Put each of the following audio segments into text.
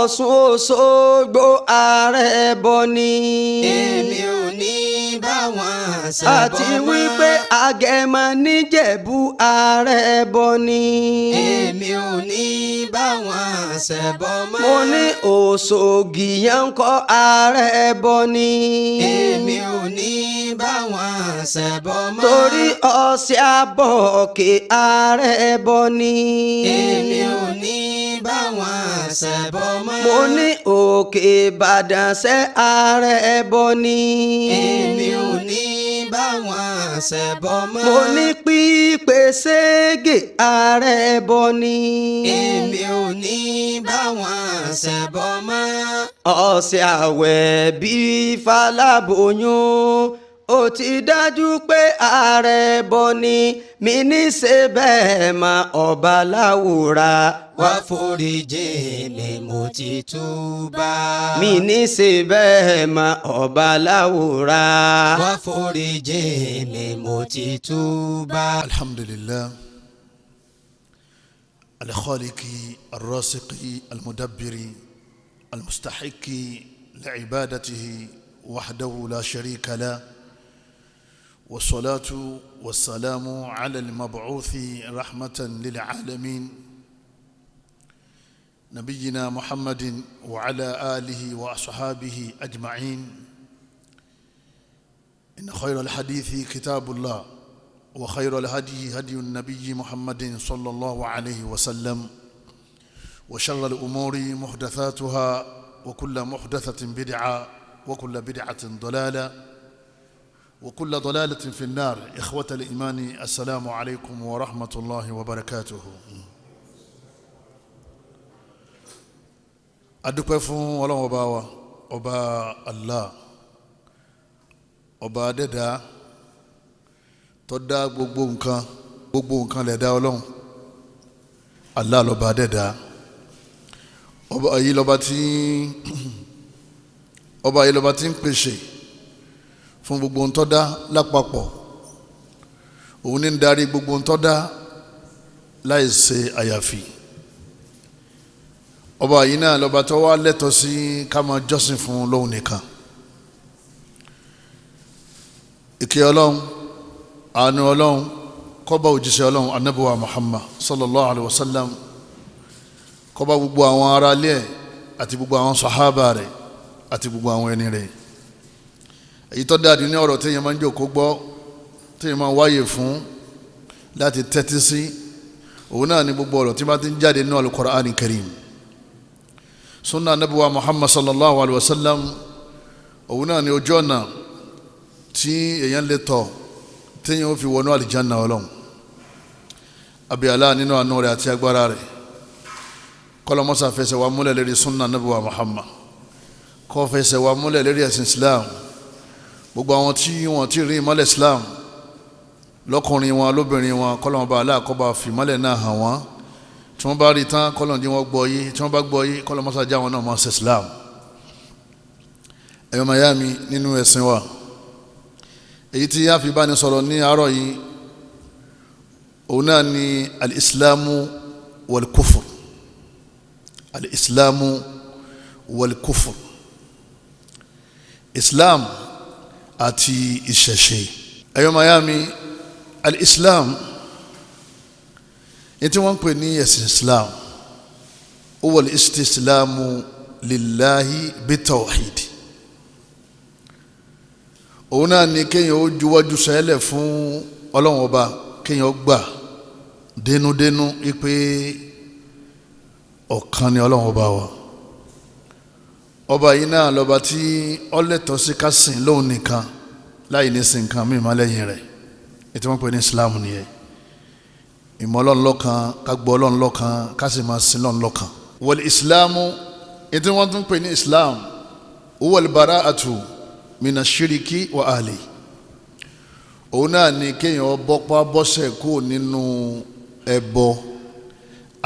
Ọ̀ṣun Òṣogbo ààrẹ bọ ni. Èmi ò ní bá wọn ṣẹbọ mọ́. Àti wípé Agẹmọ níjẹ̀bú ààrẹ bọ ni. Èmi ò ní bá wọn ṣẹbọ mọ́. Mo ní Òṣogì yẹn ń kọ́ ààrẹ bọ ni. Èmi ò ní bá wọn ṣẹbọ mọ́. Torí ọ̀sẹ̀ àbọ̀kè ààrẹ bọ ni. Èmi ò ní bá wọn ṣẹbọ mọ́. Mo ní Òkè Ìbàdàn ṣẹ́ ààrẹ bọ ni. Èmi ò ní bá wọn ṣẹbọ mọ́. Mo ní pípé ségè ààrẹ bọ ni. Èmi ò ní bá wọn ṣẹbọ mọ́. Ọ̀sẹ̀ àwẹ̀ bíi faláboyún ó ti dájú pé ààrẹ bọ ni mi ní ṣe bẹ́ẹ̀ mọ ọba láwùrà. Wá foríjì mi, mo ti túbà. Mi ní ṣe bẹ́ẹ̀ mọ ọba láwùrà. Wá foríjì mi, mo ti túbà. الحمد لله الخالق الرازق المدبر المستحق لعبادته وحده لا شريك له، والصلاة والسلام على المبعوث رحمة للعالمين نبينا محمد وعلى آله وأصحابه أجمعين. إن خير الحديث كتاب الله، وخير الهدي هدي النبي محمد صلى الله عليه وسلم، وشر الأمور محدثاتها، وكل محدثة بدعة، وكل بدعة ضلالة، وكل ضلالة في النار. إخوة الإيمان، السلام عليكم ورحمة الله وبركاته. Adúpẹ́ fún Ọlọ́run ọba wa, ọba Allah, ọba adẹ́dá tó dá gbogbo nǹkan, gbogbo nǹkan lè dá Ọlọ́run. Allah lọ́ba adẹ́dá. Ọba yìí lọ́ba tí ọba yìí lọ́ba tí ń pèsè fún gbogbo ohun tó dá lápapọ̀. Òun ní ń darí gbogbo ohun tó dá láì ṣe àyàfi. Ọba yìí náà lọ́ba tó wá lẹ́tọ̀ọ́ sí ká máa jọ́sìn fún lóhun nìkan. Ìkẹ́ Ọlọ́run, àánú Ọlọ́run kó bá òjíṣẹ́ Ọlọ́run Ànábì wa Muhammad sallallahu alayhi wa sallam, kó bá gbogbo àwọn ará ilé ẹ̀ àti gbogbo àwọn sàhábà rẹ̀ àti gbogbo àwọn ẹni rẹ̀. Èyí tó dáa ní ọ̀rọ̀ téèyàn máa ń jókòó gbọ́, téèyàn máa wáyè fún láti tẹ́tí sí, òun náà ni gbogbo ọ̀rọ̀ tí bá ti ń jáde nínú Al-Qur'an Karim. Sunna Ànábì wa Muhammad sallallahu alayhi wa sallam, òun náà ni ojú ọ̀nà tí èèyàn lè tọ̀ téèyàn ó fi wọnú àlìjáná Ọlọ́run. Àbí Allah nínú àánú rẹ̀ àti agbára rẹ̀, kọlọmọsà fẹsẹ̀ wa múlẹ̀ lérí sunna Ànábì wa Muhammad, kó fẹsẹ̀ wa múlẹ̀ lérí ẹ̀sìn Islam. Gbogbo àwọn tí wọ́n ti rí ìmọ́lẹ̀ Islam, lọ́kùnrin wọn lóbìnrin wọn, kọlọmọba Allah kó bá fi ìmọ́lẹ̀ náà hàn wọ́n. Tí wọ́n bá rí tán, kọlọ̀n tí wọ́n gbọ́ yé, tí wọ́n bá gbọ́ yé, kọlọmọsà já wọn náà mọ́ sí Islam. Ẹ̀yọ́ mayami nínú ẹ̀sìn wa, èyí tí a fi bá ní sọ̀rọ̀ ní àárọ̀ yìí, òun náà ni al-islamu wal-kufr. Al-islamu wal-kufr, Islam àti ìṣẹ̀ṣe. Ẹ̀yọ́ mayami, al-islam ní tí wọ́n ń pè ní ẹ̀sìn Islam, huwa al-istislamu lillahi bitawhid. Òun náà ni kéèyàn ó juwọ́jú sẹ́lẹ̀ fún Ọlọ́run ọba, kéèyàn ó gbà dénúdénú pé ọ̀kan ni Ọlọ́run ọba wa. Ọba yìí náà lọ́ba tí ó lẹ́tọ̀ọ́ sí ká sìn lóun nìkan láì ní sìn nǹkan mímọ́ lẹ́yìn rẹ̀. Ètò wọn pè ní Islam nìyẹn. Ìmọ̀ Ọlọ́run lọ́kan, ká gbọ́ Ọlọ́run lọ́kan, ká sì máa sin Ọlọ́run lọ́kan. Wal Islamu, ètò wọn tún pè ní Islam, huwal bara'atu mina shiriki wa ahli. Òun náà ni kéèyàn bọ́pá bọ́sẹ̀ kúrò nínú ẹbọ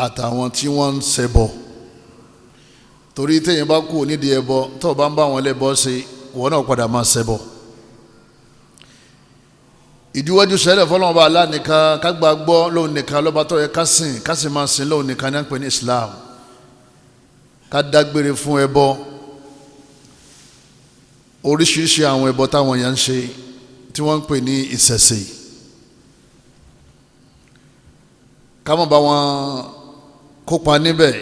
àtàwọn tí wọ́n ń ṣẹbọ. Torí téèyàn bá kúrò nídìí ẹbọ, tó o bá ń bá wọn lẹ́bọ ṣe, wọ́n náà padà máa ṣẹbọ. Ìdíwájú sẹ́lẹ̀ fọlọ́wọn bá Allah nìkan, ká gbà gbọ́ lóun nìkan lọ́ba tó yẹ ká sìn, ká sì máa sìn lóun nìkan ní à ń pè ní Islam. Ká dágbére fún ẹbọ, oríṣiríṣi àwọn ẹbọ táwọn èèyàn ń ṣe tí wọ́n ń pè ní ìṣẹ̀ṣe, ká má bá wọn kópa níbẹ̀.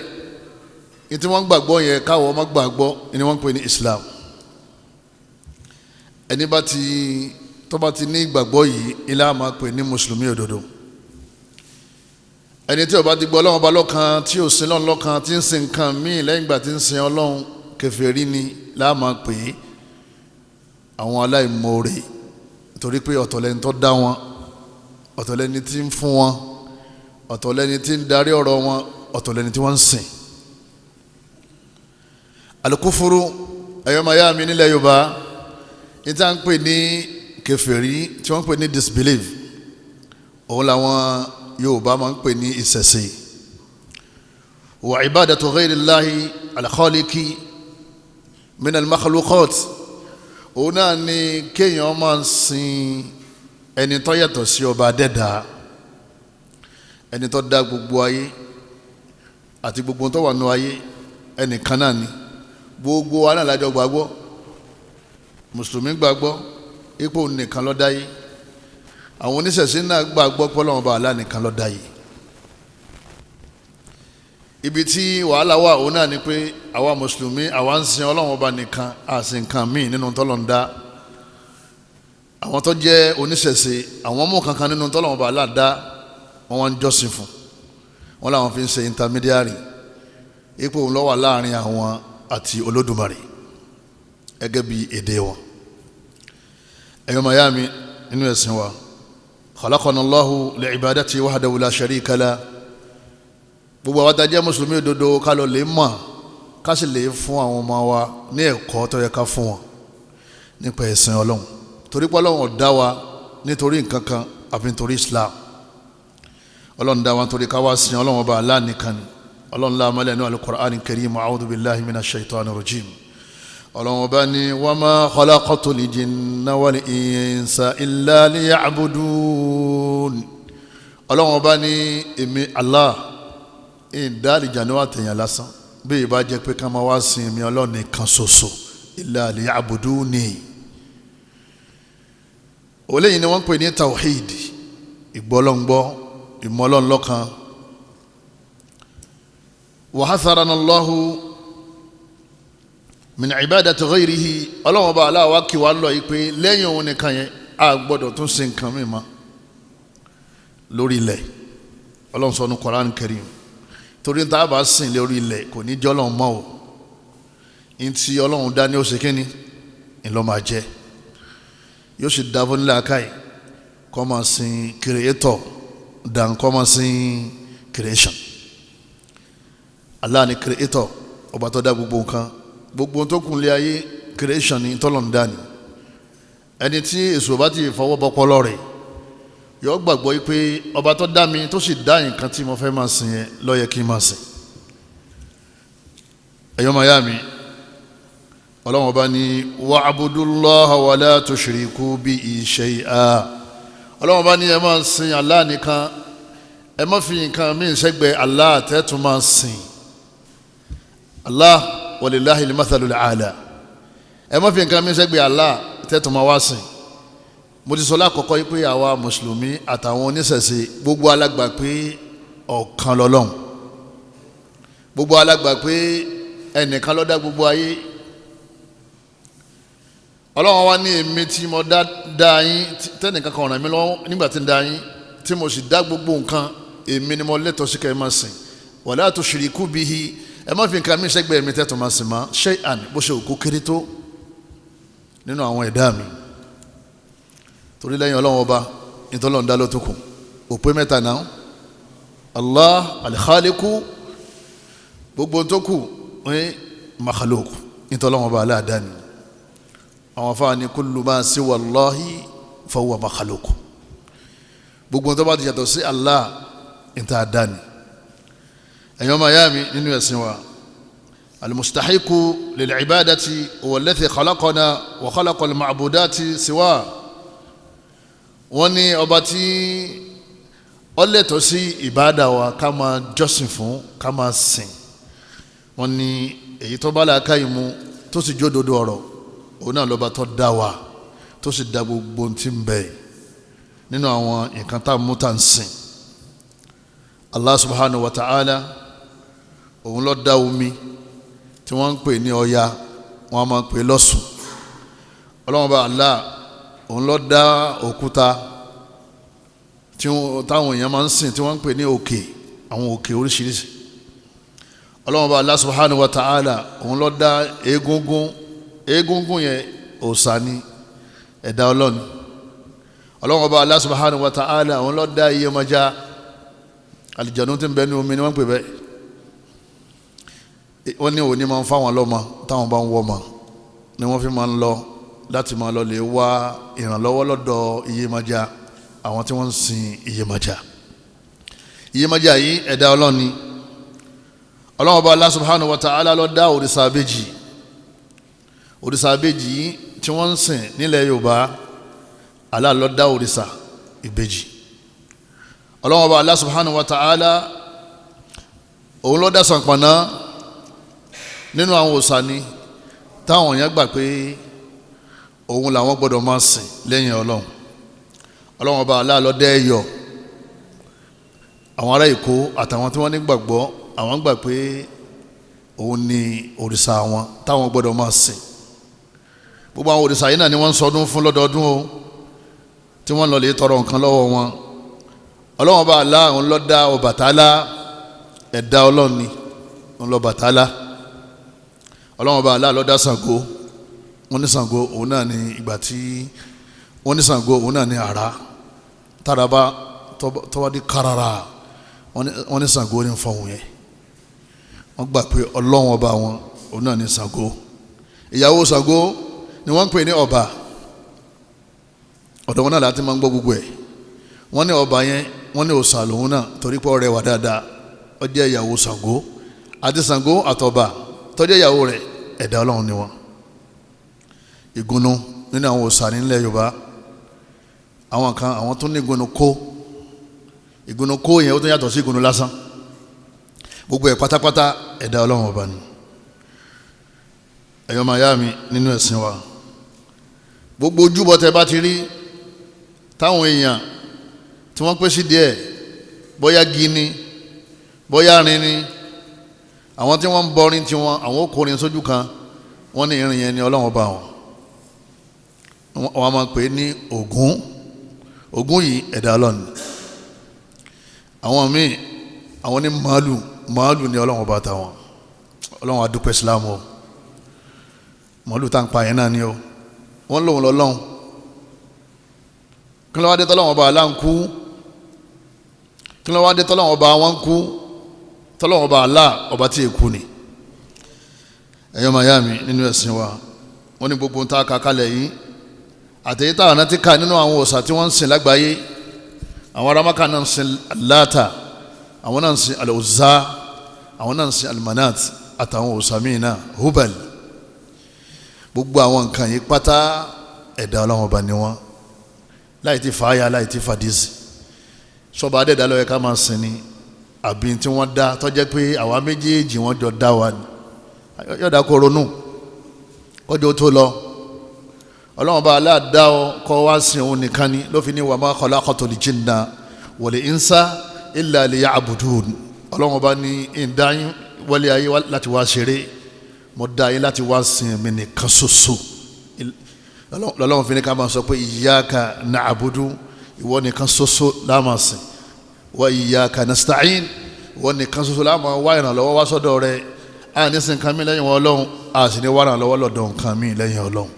Ní tí wọ́n gbàgbọ́ yẹn káwọ́ má gbàgbọ́ ni wọ́n ń pè ní Islam. Ẹni bá ti tó bá ti ní ìgbàgbọ́ yìí ilá máa pè ní mùsùlùmí òdodo. Ẹni tí ó bá ti gbọ́ Ọlọ́run ọba lọ́kan, tí ò sin Ọlọ́run lọ́kan, tí ń sin nǹkan míì lẹ́yìn ìgbà tí ń sin Ọlọ́run, kèfèrí ni láà máa pè é, àwọn aláìmoore, torí pé ọ̀tọ̀ lẹni tó dá wọn, ọ̀tọ̀ lẹni tí ń fún wọn, ọ̀tọ̀ lẹni tí ń darí ọ̀rọ̀ wọn, ọ̀tọ̀ lẹni tí wọ́n ń sìn. Alukufuru, ẹ̀yọ́ máa yá mi nílẹ̀ Yorùbá, ní tí a ń pè ní kèfèrí, tí wọ́n ń pè ní disbelief, òun làwọn Yorùbá máa ń pè ní ìṣẹ̀ṣe. Wa ibadatu ghayrillahi al-khaliqi min al-makhluqat, òun náà ni kéèyàn máa ń sin ẹni tó yàtọ̀ sí ọba adẹ́dàá, ẹni tó dá gbogbo ayé àti gbogbo tó wà nù ayé, ẹnìkan náà ni. Gbogbo wa náà lájọ gbàgbọ́, mùsùlùmí gbàgbọ́ ipò nìkan ló dáyé, àwọn oníṣẹ̀ṣe náà gbàgbọ́ pé Ọlọ́run Ọba Allah nìkan ló dáyé. Ibi tí wàhálà wà òun náà ni pé àwa mùsùlùmí àwa ń sin Ọlọ́run Ọba nìkan, a sì nǹkan míì nínú tọ́lọ̀ ń dá. Àwọn tó jẹ́ oníṣẹ̀ṣe àwọn mú kankan nínú tọ́lọ́run Ọba Allah dá, wọ́n wá ń jọ́sìn fún, wọ́n làwọn fi ń ṣe intermediary, ipò òun ló wà láàrin àwọn àti Olódùmarè gẹ́gẹ́ bí èdè wọn. Ẹ̀yọ́ mayami nínú ẹ̀sìn wa, khalaqana Allahu li'ibadati wahdahu la sharika lah. Gbogbo àwọn tá jẹ́ mùsùlùmí òdodo ká lọ lè mọ̀, ká sì lè fún àwọn ọmọ wa ní ẹ̀kọ́ tó yẹ ká fún wọn nípa ẹ̀sìn Ọlọ́run, torí pé Ọlọ́run ò dá wa nítorí nǹkan kan àfi nítorí Islam. Ọlọ́run dá wa nítorí ká wá sin Ọlọ́run Ọba Allah nìkan ni. Ọlọ́run láàmúlẹ̀ ní al-Qur'an al-Karim, a'udhu billahi minash shaitani rajim. Ọlọ́run Ọba ní wa ma khalaqtul jinna wal insa illa liya'budun. Ọlọ́run Ọba ní èmi Allah ìdá àlìjánu àtẹ̀yàn lásán, bí ìbá jẹ́ pé ká máa wá sin èmi Ọlọ́run nìkan ṣoṣo, illa liya'buduni. Òlẹ́yìn ni wọ́n ń pè ní tawhid, ìgbọ́lọ́ngbọ́, ìmọ̀lọ́nlọ́kan. Wa hatharana Allahu min ibadati ghayrihi. Ọlọ́run Ọba Allah wá kí wa lọ yìí pé lẹ́yìn òun nìkan yẹn a gbọ́dọ̀ tún sin nǹkan mi mọ́ lórí ilẹ̀. Ọlọ́run sọ ní Qur'an Karim, torí tá a bá sìn lórí ilẹ̀ kò ní jẹ́ Ọlọ́run mọ́ o, ní ti Ọlọ́run dá ní ó ṣe kínní ńlọ máa jẹ, yóò sì dá fún nílẹ̀ akáyì kọ́ máa sin creator dan kọ́ máa sin creation. Allah ni creator, ọba tó dá gbogbo nǹkan, gbogbo tó kún lé ayé creation ni tọ́lọ̀ ń dá ni. Ẹni tí èso bá ti fọwọ́ bọ́pọ́lọ́ rẹ̀ yọ gbàgbọ́ yìí pé ọba tó dá mi tó sì dá nǹkan tí mo fẹ́ máa sìn yẹn ló yẹ kí n máa sìn. Ẹ̀yọ́ máa yá mi, Ọlọ́run Ọba ní wa'budullaha wa la tushriku bihi shay'a. Ọlọ́run Ọba ní ẹ máa sìn Allah nìkan, ẹ má fi nǹkan míì sẹ́gbẹ̀ẹ́ Allah tẹ́tù máa sìn. Allah walillahi al-mathalul a'la. Ẹ má fi nǹkan míì sẹ́gbẹ̀ẹ́ Allah tẹ́tù máa wá sìn. Mo ti sọ lákọ̀ọ́kọ́ yìí pé àwa mùsùlùmí àtàwọn oníṣẹ̀ṣe gbogbo alágbà pé ọ̀kan lọ́lọ́run, gbogbo alágbà pé ẹnìkan ló dá gbogbo ayé. Ọlọ́run wa ní èmi tí mo dá yín, tẹ́nìkan kan ràn mí lọ́wọ́ nígbà tí ń dá yín, tí mo sì dá gbogbo nǹkan, èmi ni mo lẹ́tọ̀ọ́ sí kẹ́ ẹ máa sìn. Wala tushriku bihi, ẹ má fi nǹkan mi sẹ́gbẹ̀ẹ́ mi tẹ́tọ̀ máa sìn mọ́, shay'an, bó ṣe òkú kéré tó nínú àwọn ẹ̀dá mi. Torí lẹ́yìn Ọlọ́run Ọba ìtọ́lọ́run dá ló tó kù òpé mẹ́ta náà, Allah al-Khaliqu, gbogbo tó kù ní makhluk, ìtọ́lọ́run Ọba aláàdáni. Àwọn afáà ní kullu ma siwa Allahi fahuwa makhluk, gbogbo tó bá ti yàtọ̀ sí Allah ìta àdáni. Ẹ̀yọ́ máa yá mi nínú ẹ̀sìn wa, al-mustahiqu lil-ibadati huwa alladhi khalaqana wa khalaqa al-ma'budati siwa. Wọ́n ní ọba tí ó lẹ́tọ̀ọ́ sí ìbáàdà wa ká máa jọ́sìn fún, ká máa sìn. Wọ́n ní èyí tó bá làákàyè mu tó sì jódodo ọ̀rọ̀, òun náà lọ́ba tó dá wa, tó sì dá gbogbo ohun tí ń bẹ nínú àwọn nǹkan tá a mú tá a ń sìn. Allah subhanahu wa ta'ala òun ló dá omi tí wọ́n ń pè ní Ọya, wọ́n máa ń pè lọ́sùn. Ọlọ́run bá Allah òun ló dá òkúta táwọn èèyàn máa ń sìn tí wọ́n ń pè ní òkè, àwọn òkè oríṣiríṣi. Ọlọ́run bá Allah subhanahu wa ta'ala òun ló dá egungun. Egungun yẹn òòṣà ni, ẹ̀dá Ọlọ́run. Ọlọ́run bá Allah subhanahu wa ta'ala òun ló dá iyẹmọjá, àlìjànú tí ń bẹ ní omi ni wọ́n ń pè bẹ́ẹ̀. Wọ́n ní òní máa ń fáwọn lọ́mọ táwọn bá ń wọ́ ọmọ ni wọ́n fi máa ń lọ láti máa lọ lè wá ìrànlọ́wọ́ lọ́dọ̀ iyẹmọjá, àwọn tí wọ́n ń sin iyẹmọjá. Iyẹmọjá yìí ẹ̀dá Ọlọ́run ni. Ọlọ́run bá Allah subhanahu wa ta'ala ló dá òrìṣà àbèjì. Òrìṣà àbèjì yìí tí wọ́n ń sìn nílẹ̀ Yorùbá, Allah ló dá òrìṣà ìbejì. Ọlọ́run bá Allah subhanahu wa ta'ala òun ló dá Ṣànpọ̀nná nínú àwọn òòṣà ni táwọn èèyàn gbà pé òun làwọn gbọ́dọ̀ máa sìn lẹ́yìn Ọlọ́run. Ọlọ́run bá Allah ló dá Ẹ̀yọ̀. Àwọn ará Èkó àtàwọn tí wọ́n nígbàgbọ́, àwọn gbà pé òun ni òrìṣà wọn táwọn gbọ́dọ̀ máa sìn. Gbogbo àwọn òrìṣà yìí náà ni wọ́n ń sọdún fún lọ́dọọdún o, tí wọ́n lọ lè tọrọ nǹkan lọ́wọ́ wọn. Ọlọ́run bá Allah òun ló dá Ọbàtálá, ẹ̀dá Ọlọ́run ni, òun lọ́bàtálá. Ọlọ́run bá Allah ló dá Ṣàngó. Wọ́n ní Ṣàngó òun náà ní ìgbà tí wọ́n ní Ṣàngó òun náà ní àrá táraba tọ́wádìí kárara, wọ́n ní Ṣàngó ní fọ̀hún yẹn. Wọ́n gbà pé Ọlọ́run ọba wọn òun náà ní Ṣàngó. Ìyàwó Ṣàngó ni wọ́n ń pè ní Ọba. Ọ̀dọ̀ wọn náà láti máa ń gbọ́ gbogbo ẹ̀. Wọ́n ní Ọba yẹn, wọ́n ní òòṣà lòun náà torí pé ó rẹwà dáadáa, ó jẹ́ ìyàwó Ṣàngó. Àti Ṣàngó àtọba tó jẹ́ ìyàwó rẹ̀, ẹ̀dá Ọlọ́run ni wọ́n. Ìgúnnu nínú àwọn òòṣà nílẹ̀ Yorùbá, àwọn kan àwọn tó ní ìgúnnu kó. Ìgúnnu kó yẹn ó tún yàtọ̀ sí ìgúnnu lásán. Gbogbo ẹ̀ pátápátá ẹ̀dá Ọlọ́run ọba ni. Ẹ̀yọ́ máa yá mi nínú ẹ̀sìn wa, gbogbo ojúbọ tẹ bá ti rí táwọn èèyàn tí wọ́n pè sí díẹ̀, bóyá gini bóyá rin ni, àwọn tí wọ́n ń bọrin tiwọn, àwọn okòrin sójú kan, wọ́n ní irin yẹn ni Ọlọ́run ọba wọn. Wọ́n máa pè é ní Ògún. Ògún yìí ẹ̀dá Ọlọ́run. Àwọn míì àwọn ní màálù, màálù ni Ọlọ́run ọba tàwọn. Ọlọ́run adúpẹ́ Islam o, màálù tá n pa yẹn náà ni o, wọ́n lòun lọ́lọ́run. Kí ló wá dé tọ́lọ́run ọba Allah ń kú? Kí ló wá dé tọ́lọ́run ọba wọn ń kú? Tọ́lọ́run ọba Allah ọba tí èkú ni. Ẹ̀yọ́ màyá mi nínú ẹ̀sìn wa, wọ́n ní gbogbo ta kàkálẹ̀ yìí àtẹ̀yí táwọn náà ti kà nínú àwọn òòṣà tí wọ́n ń sìn lágbàáyé. Àwọn aramaka náà ń sìn Láàtà, àwọn náà ń sìn Al-Uzza, àwọn náà ń sìn Al-Manat àtàwọn òòṣà míì náà, Hubal. Gbogbo àwọn nǹkan yìí pátá ẹ̀dá Ọlọ́run ọba ni wọ́n, láì ti fàáyà láì ti fàdísì. Sọba adẹ́dá ló yẹ ká máa sìn ni àbí tí wọ́n dá tó jẹ́ pé àwa méjèèjì wọ́n jọ dá wa ni? Yọ̀dá kó ronú kọjọ́ tó lọ. Ọlọ́run bá aláàdá ọ kọ́ wá sin òun nìkan ni, ló fi ní wa ma khalaqtul jinna wal insa illa liya'budun. Ọlọ́run bá ní ìdáyín wọlé ayé láti wá ṣeré, mo dá yín láti wá sin mi nìkan ṣoṣo. Ọlọ́run fi ní ká máa sọ pé iyyaka na'budu, ìwọ nìkan ṣoṣo la máa sìn, wa iyyaka nasta'in, ìwọ nìkan ṣoṣo la máa wá ìrànlọ́wọ́ wá sọ́dọ̀ rẹ. A ní sin nǹkan mi lẹ́yìn Ọlọ́run, a sì ní wá ìrànlọ́wọ́ lọ́dọ̀ nǹkan mi lẹ́yìn Ọlọ́run.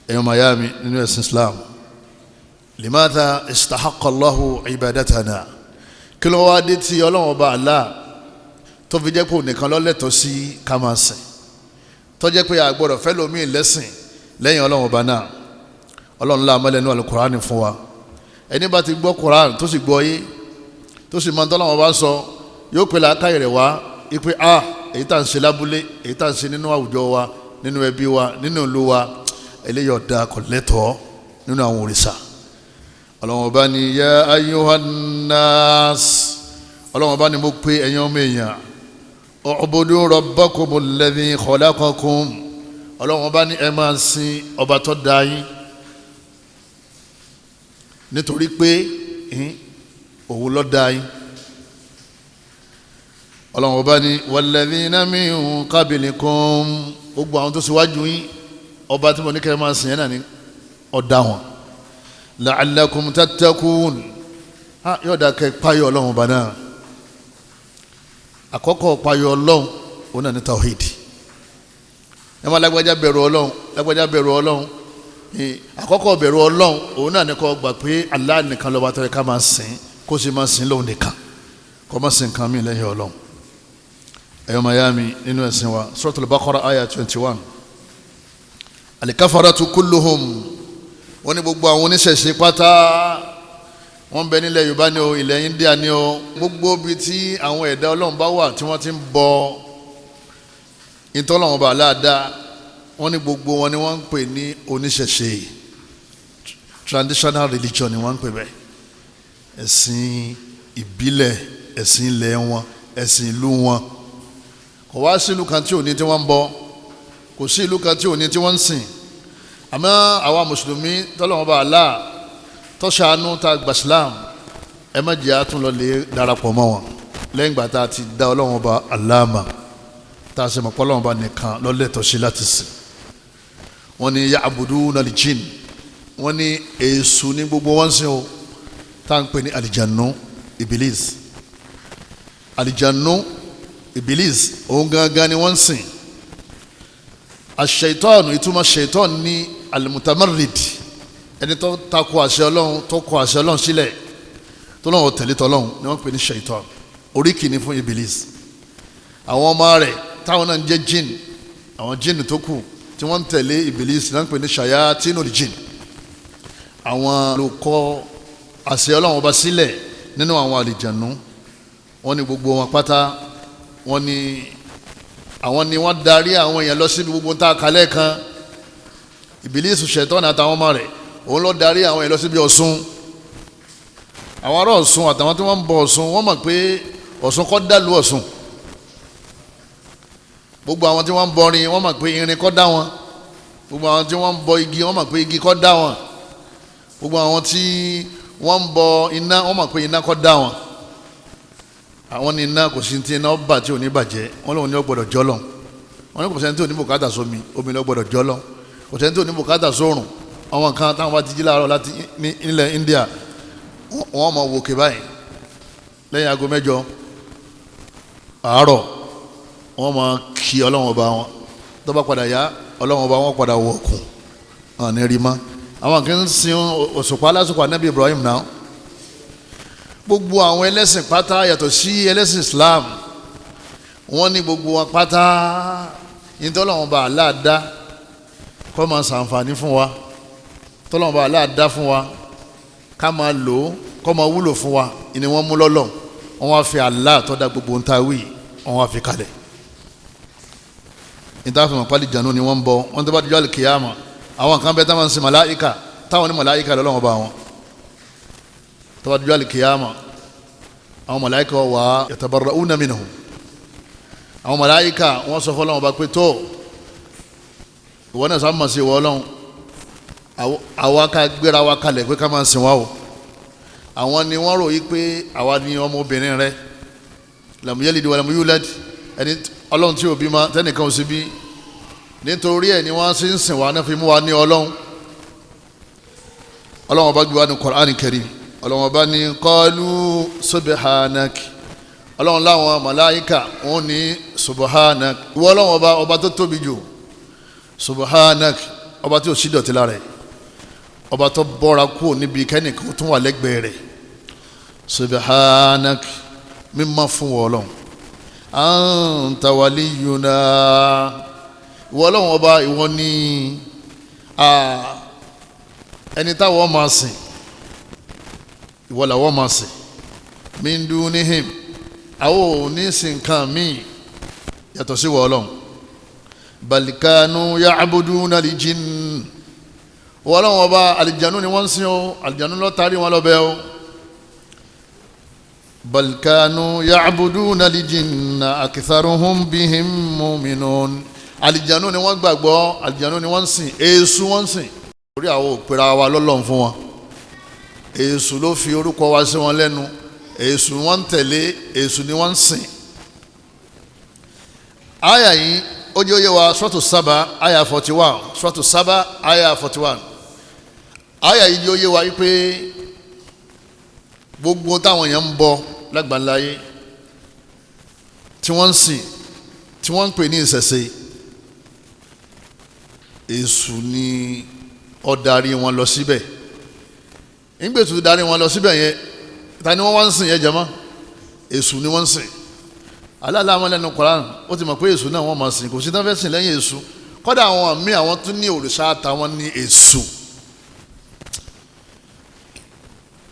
Ẹ̀yọ́ mayami nínú ẹ̀sìn Islam, limadha istahaqqa Allahu ibadatana, kí ló wá dé tí Ọlọ́run ọba Allah tó fi jẹ́ pé òun nìkan ló lẹ́tọ̀ọ́ sí ká máa sìn, tó jẹ́ pé a gbọ́dọ̀ fẹ́ lómi lẹ́sìn lẹ́yìn Ọlọ́run ọba náà. Ọlọ́run lá mọ́lẹ̀ nínú Al-Qur'ani fún wa. Ẹni bá ti gbọ́ Qur'an tó sì gbọ́ yé tó sì mọ tọ́lọ́run ọba sọ, yóò pè láákàyè rẹ̀ wá ipe a èyí tá à ń ṣe lábúlé, èyí tá à ń ṣe nínú àwùjọ wa, nínú ẹbí wa, nínú ìlú wa, eléyìí ọ̀dà kò lẹ́tọ̀ọ́ nínú àwọn òrìṣà. Ọlọ́run ọba ní ya ayyuhan nas, Ọlọ́run ọba ní mo pé ẹ̀yin ọmọ èèyàn, U'budu rabbakumul ladhi khalaqakum. Ọlọ́run ọba ní ẹ máa sin ọba tó dá yín, nítorí pé òun ló dá yín. Ọlọ́run ọba ní walladhina min qablikum, gbogbo àwọn tó ṣíwájú yín, ọba tí mo ní kẹ́ ẹ máa sìn yẹn náà ní ó dá wọn. La'allakum tattaqun, yóò dá kẹ́ páyọ̀ ọlọ́run ọba náà. Àkọ́kọ́ páyọ̀ ọlọ́run òun náà ní tawhid. Ẹ máa lágbájá bẹ̀rù ọlọ́run, lágbájá bẹ̀rù ọlọ́run. Àkọ́kọ́ bẹ̀rù ọlọ́run òun náà ní kó gbà pé Allah nìkan lọ́ba tó yẹ ká máa sìn, kó sì máa sìn lóun nìkan, kó má sìn nǹkan míì lẹ́yìn ọlọ́run. Ẹ̀yọ́ mayami nínú ẹ̀sìn wa, Suratul Baqara aya 21. Al-kafaratu kulluhum, wọ́n ní gbogbo àwọn oníṣẹ̀ṣe pátá, wọ́n bẹ nílẹ̀ Yorùbá ni o, ilẹ̀ India ni o, gbogbo ibi tí àwọn ẹ̀dá ọlọ́run bá wà tí wọ́n ti ń bọ ìtọ́lọ́run bá aláàdá, wọ́n ní gbogbo wọn ni wọ́n ń pè ní oníṣẹ̀ṣe. Traditional religion ni wọ́n ń pè bẹ́ẹ̀, ẹ̀sìn ìbílẹ̀, ẹ̀sìn ilẹ̀ wọn, ẹ̀sìn ìlú wọn. Kò wá sí ìlú kan tí ò ní tí wọ́n ń bọ, kò sí ìlú kan tí ò ní tí wọ́n ń sìn. Àmọ́ àwa mùsùlùmí tọ́lọ́run bá aláà tọ́ṣàánú tá a gbà Islam, ẹ má jẹ́ àtún lọ lè darapọ̀ mọ́ wọn lẹ́yìn ìgbà tá a ti dá ọlọ́run ọba aláàmà, tá a sì mọ̀ pé ọlọ́run ọba nìkan lọ́lẹ́tọ̀ sí láti sìn. Wọ́n ní ya'buduna al-jinn, wọ́n ní èṣù ní gbogbo wọn sìn o, tá à ń pè ní àlìjànú Ibilis. Àlìjànú Ibilis òun gangan ni wọ́n sìn. Ash-shaytan, ìtumọ̀ shaytan ní al-mutamarrid, ẹni tó takò àṣẹ ọlọ́run, tó kọ àṣẹ ọlọ́run sílẹ̀, tó lọ́wọ́ tẹ̀lé tọ́lọ́run ni wọ́n pè ní shaitan. Oríkì ni fún Ibilis. Àwọn ọmọ rẹ̀ táwọn náà ń jẹ́ jinn, àwọn jinn tó kù tí wọ́n ń tẹ̀lé Ibilis náà ń pè ní shayatinul jinn. Àwọn ló kọ àṣẹ ọlọ́run ọba sílẹ̀ nínú àwọn àlìjànú. Wọ́n ní gbogbo wọn pátá, wọ́n ní àwọn ni wọ́n darí àwọn èèyàn lọ síbi gbogbo tá a kalẹ̀ kan. Ibilis, shaitan àtàwọn ọmọ rẹ̀, òun ló darí àwọn èèyàn lọ síbi Ọ̀ṣun. Àwọn ará Ọ̀ṣun àtàwọn tí wọ́n ń bọ Ọ̀ṣun, wọ́n mọ̀ pé Ọ̀ṣun kọ́ dàlú Ọ̀ṣun. Gbogbo àwọn tí wọ́n ń bọrin, wọ́n mọ̀ pé irin kọ́ dá wọn. Gbogbo àwọn tí wọ́n ń bọ igi, wọ́n mọ̀ pé igi kọ́ dá wọn. Gbogbo àwọn tí wọ́n ń bọ iná, wọ́n mọ̀ pé iná kọ́ dá wọn. Àwọn ní iná kò sí ti iná bà tí ò ní bàjẹ́, wọ́n lóun ní ó gbọ́dọ̀ jọ́lọ̀. Wọ́n ní kò sẹ́ni tí ò ní bùkátà sómi, omi ló gbọ́dọ̀ jọ́lọ̀. Kò sẹ́ni tí ò ní bùkátà sórùn. Àwọn kan táwọn bá ti jí láàárọ̀ láti ilẹ̀ India, wọ́n mọ̀ wòkè báyìí lẹ́yìn aago 8 àárọ̀, wọ́n mọ̀ kí ọlọ́run ọba wọn. Tó bá padà yá, ọlọ́run ọba wọn padà wọ̀kùn hàn ní rí mọ́. Àwọn kan ń sin òṣùpá lásìkò Ànábì Ibrahim náà. Gbogbo àwọn ẹlẹ́sìn pátá yàtọ̀ sí ẹlẹ́sìn Islam, wọ́n ní gbogbo wọn pátá ìtọ́lọ́run ọba aláàdá kó máa ṣàǹfààní fún wa, tọ́lọ́mọba aláàdá fún wa, ká máa lò ó, kó máa wúlò fún wa, ni wọ́n mú lọ́lọ́. Wọ́n wá fi Allah tó dá gbogbo ń ta wí, wọ́n wá fi kalẹ̀. Níta fi mọ̀ pálí jànú ni wọ́n ń bọ. Wọ́n tó bá dijọ́ àlùkìyàmà, àwọn kan bẹ táwọn ń sin màláìka, táwọn ní màláìka lọ́lọ́wọ́n bá wọn. Tó bá dijọ́ àlùkìyàmà, àwọn màláìka wà yatabarra'una minhum. Àwọn màláìka wọ́n sọ fọlọ́wọ́n bá pé tó, ìwọ náà sábà mọ̀ sí ìwọ ọlọ́run, àwa ká gbéra wa kalẹ̀ pé ká máa sìn wá o. Àwọn ni wọ́n rò yí pé àwa ni ọmọbìnrin rẹ, lam yalid wa lam yulad, ẹni ọlọ́run tí ò bí ma tẹ́nìkan ò sí bí, nítorí ẹ̀ ni wọ́n sì ń sìn wá náà fi mú wa ní ọlọ́run. Ọlọ́run ọba gbé wa ní Qur'an Karim. Ọlọ́run ọba ní qalu subhanak. Ọlọ́run láwọn màláíkà wọ́n ní subhanak, ìwọ ọlọ́run ọba, ọba tó tóbi jù, subhanak, ọba tí ò sí dọ̀tí lára ẹ̀, ọba tó bọ́ra kúrò níbi kẹ́nìkan tó wà lẹ́gbẹ̀ẹ́ rẹ̀, subhanak, mímọ́ fún wọ́ ọlọ́run, anta waliyuna, ìwọ ọlọ́run ọba, ìwọ ni ẹni táwọn máa sìn, ìwọ làwọn máa sìn, min dunihim, àwọn ò ní sìn nǹkan míì yàtọ̀ sí wọ́ ọlọ́run, bal kanu ya'buduna al-jinn, wọ́n lọ́wọ́ ọba àlìjánu ni wọ́n ń sìn o, àlìjánu ló tarí wọn lọ́bẹ̀ o. Bal kanu ya'buduna al-jinna aktharuhum bihim mu'minun. Àlìjánu ni wọ́n gbàgbọ́, àlìjánu ni wọ́n ń sìn, èṣù wọ́n ń sìn. Torí àwọn òpèrà wa lọ́lọ́run fún wọn. Èṣù ló fi orúkọ wa sí wọn lẹ́nu, èṣù wọ́n ń tẹ̀lé, èṣù ni wọ́n ń sìn. Àyà yìí ó jẹ́ òye wa, Suratu Saba àyà 41, Suratu Saba àyà 41. Àyà yìí jẹ́ òye wa wípé gbogbo táwọn èèyàn ń bọ lágbàláyé tí wọ́n ń sìn, tí wọ́n ń pè ní ìṣẹ̀ṣe, èṣù ni ó darí wọn lọ síbẹ̀. Nígbà tó darí wọn lọ síbẹ̀ yẹn, ta ni wọ́n wá ń sìn yẹn jẹ́mọ́? Èṣù ni wọ́n ń sìn. Aláàlá wọn lẹ́nu Koran ó ti mọ̀ pé èṣù náà wọ́n máa sìn, kò sí tán fẹ́ sìn lẹ́yìn èṣù. Kọ́dà àwọn míì àwọn tún ní òrìṣà àtàwọn ní èṣù.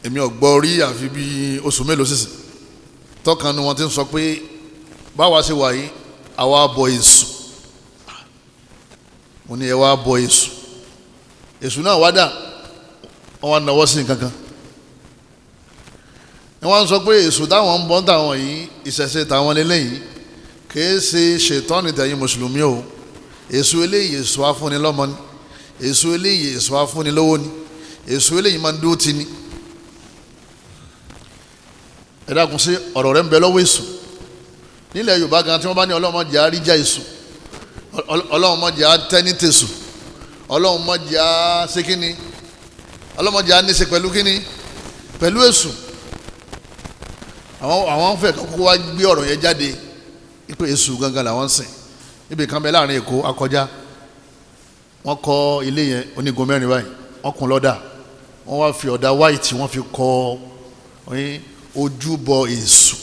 Èmi ò gbọ́ rí àfi bí oṣù mélòó sísìn tọ́kan ni wọ́n ti ń sọ pé báwa ṣe wà yìí àwa bọ èṣù. Mo ní ẹ wá bọ èṣù. Èṣù náà wá dà, wọ́n wá náwó sí nǹkan kan. Ni wọ́n sọ pé èṣù táwọn ń bọ́ táwọn yìí, ìṣẹ̀ṣe táwọn lélẹ́yìí kìí ṣe ṣètọ́ni tẹ̀yìn mùsùlùmí o. Èṣù eléyìí èṣù afúnni lọ́mọ ni, èṣù eléyìí èṣù afúnni lówó ni, èṣù eléyìí máa ń dúró ti ni. Ẹ dákun, sí ọ̀rọ̀ rẹ̀ ń bẹ lọ́wọ́ èṣù. Nílẹ̀ Yorùbá gan tí wọ́n bá ní Ọlọ́run má jẹ́ á ríjà èṣù, Ọlọ́run má jẹ́ á tẹ́ní tèṣù, Ọlọ́run má jẹ́ á ṣe kíni, Ọlọ́run má jẹ́ á níṣe pẹ̀lú kíni, pẹ̀lú èṣù. Àwọn fẹ́ kókó wá gbé ọ̀rọ̀ yẹn jáde pé èṣù gangan làwọn ń sìn. Ibì kan bẹ láàrin Èkó akọjá, wọ́n kọ́ ilé yẹn onígun mẹ́rin báyìí, wọ́n kùn lọ́dà, wọ́n wá fi ọ̀dà white wọ́n fi kọ́ ojúbọ èṣù.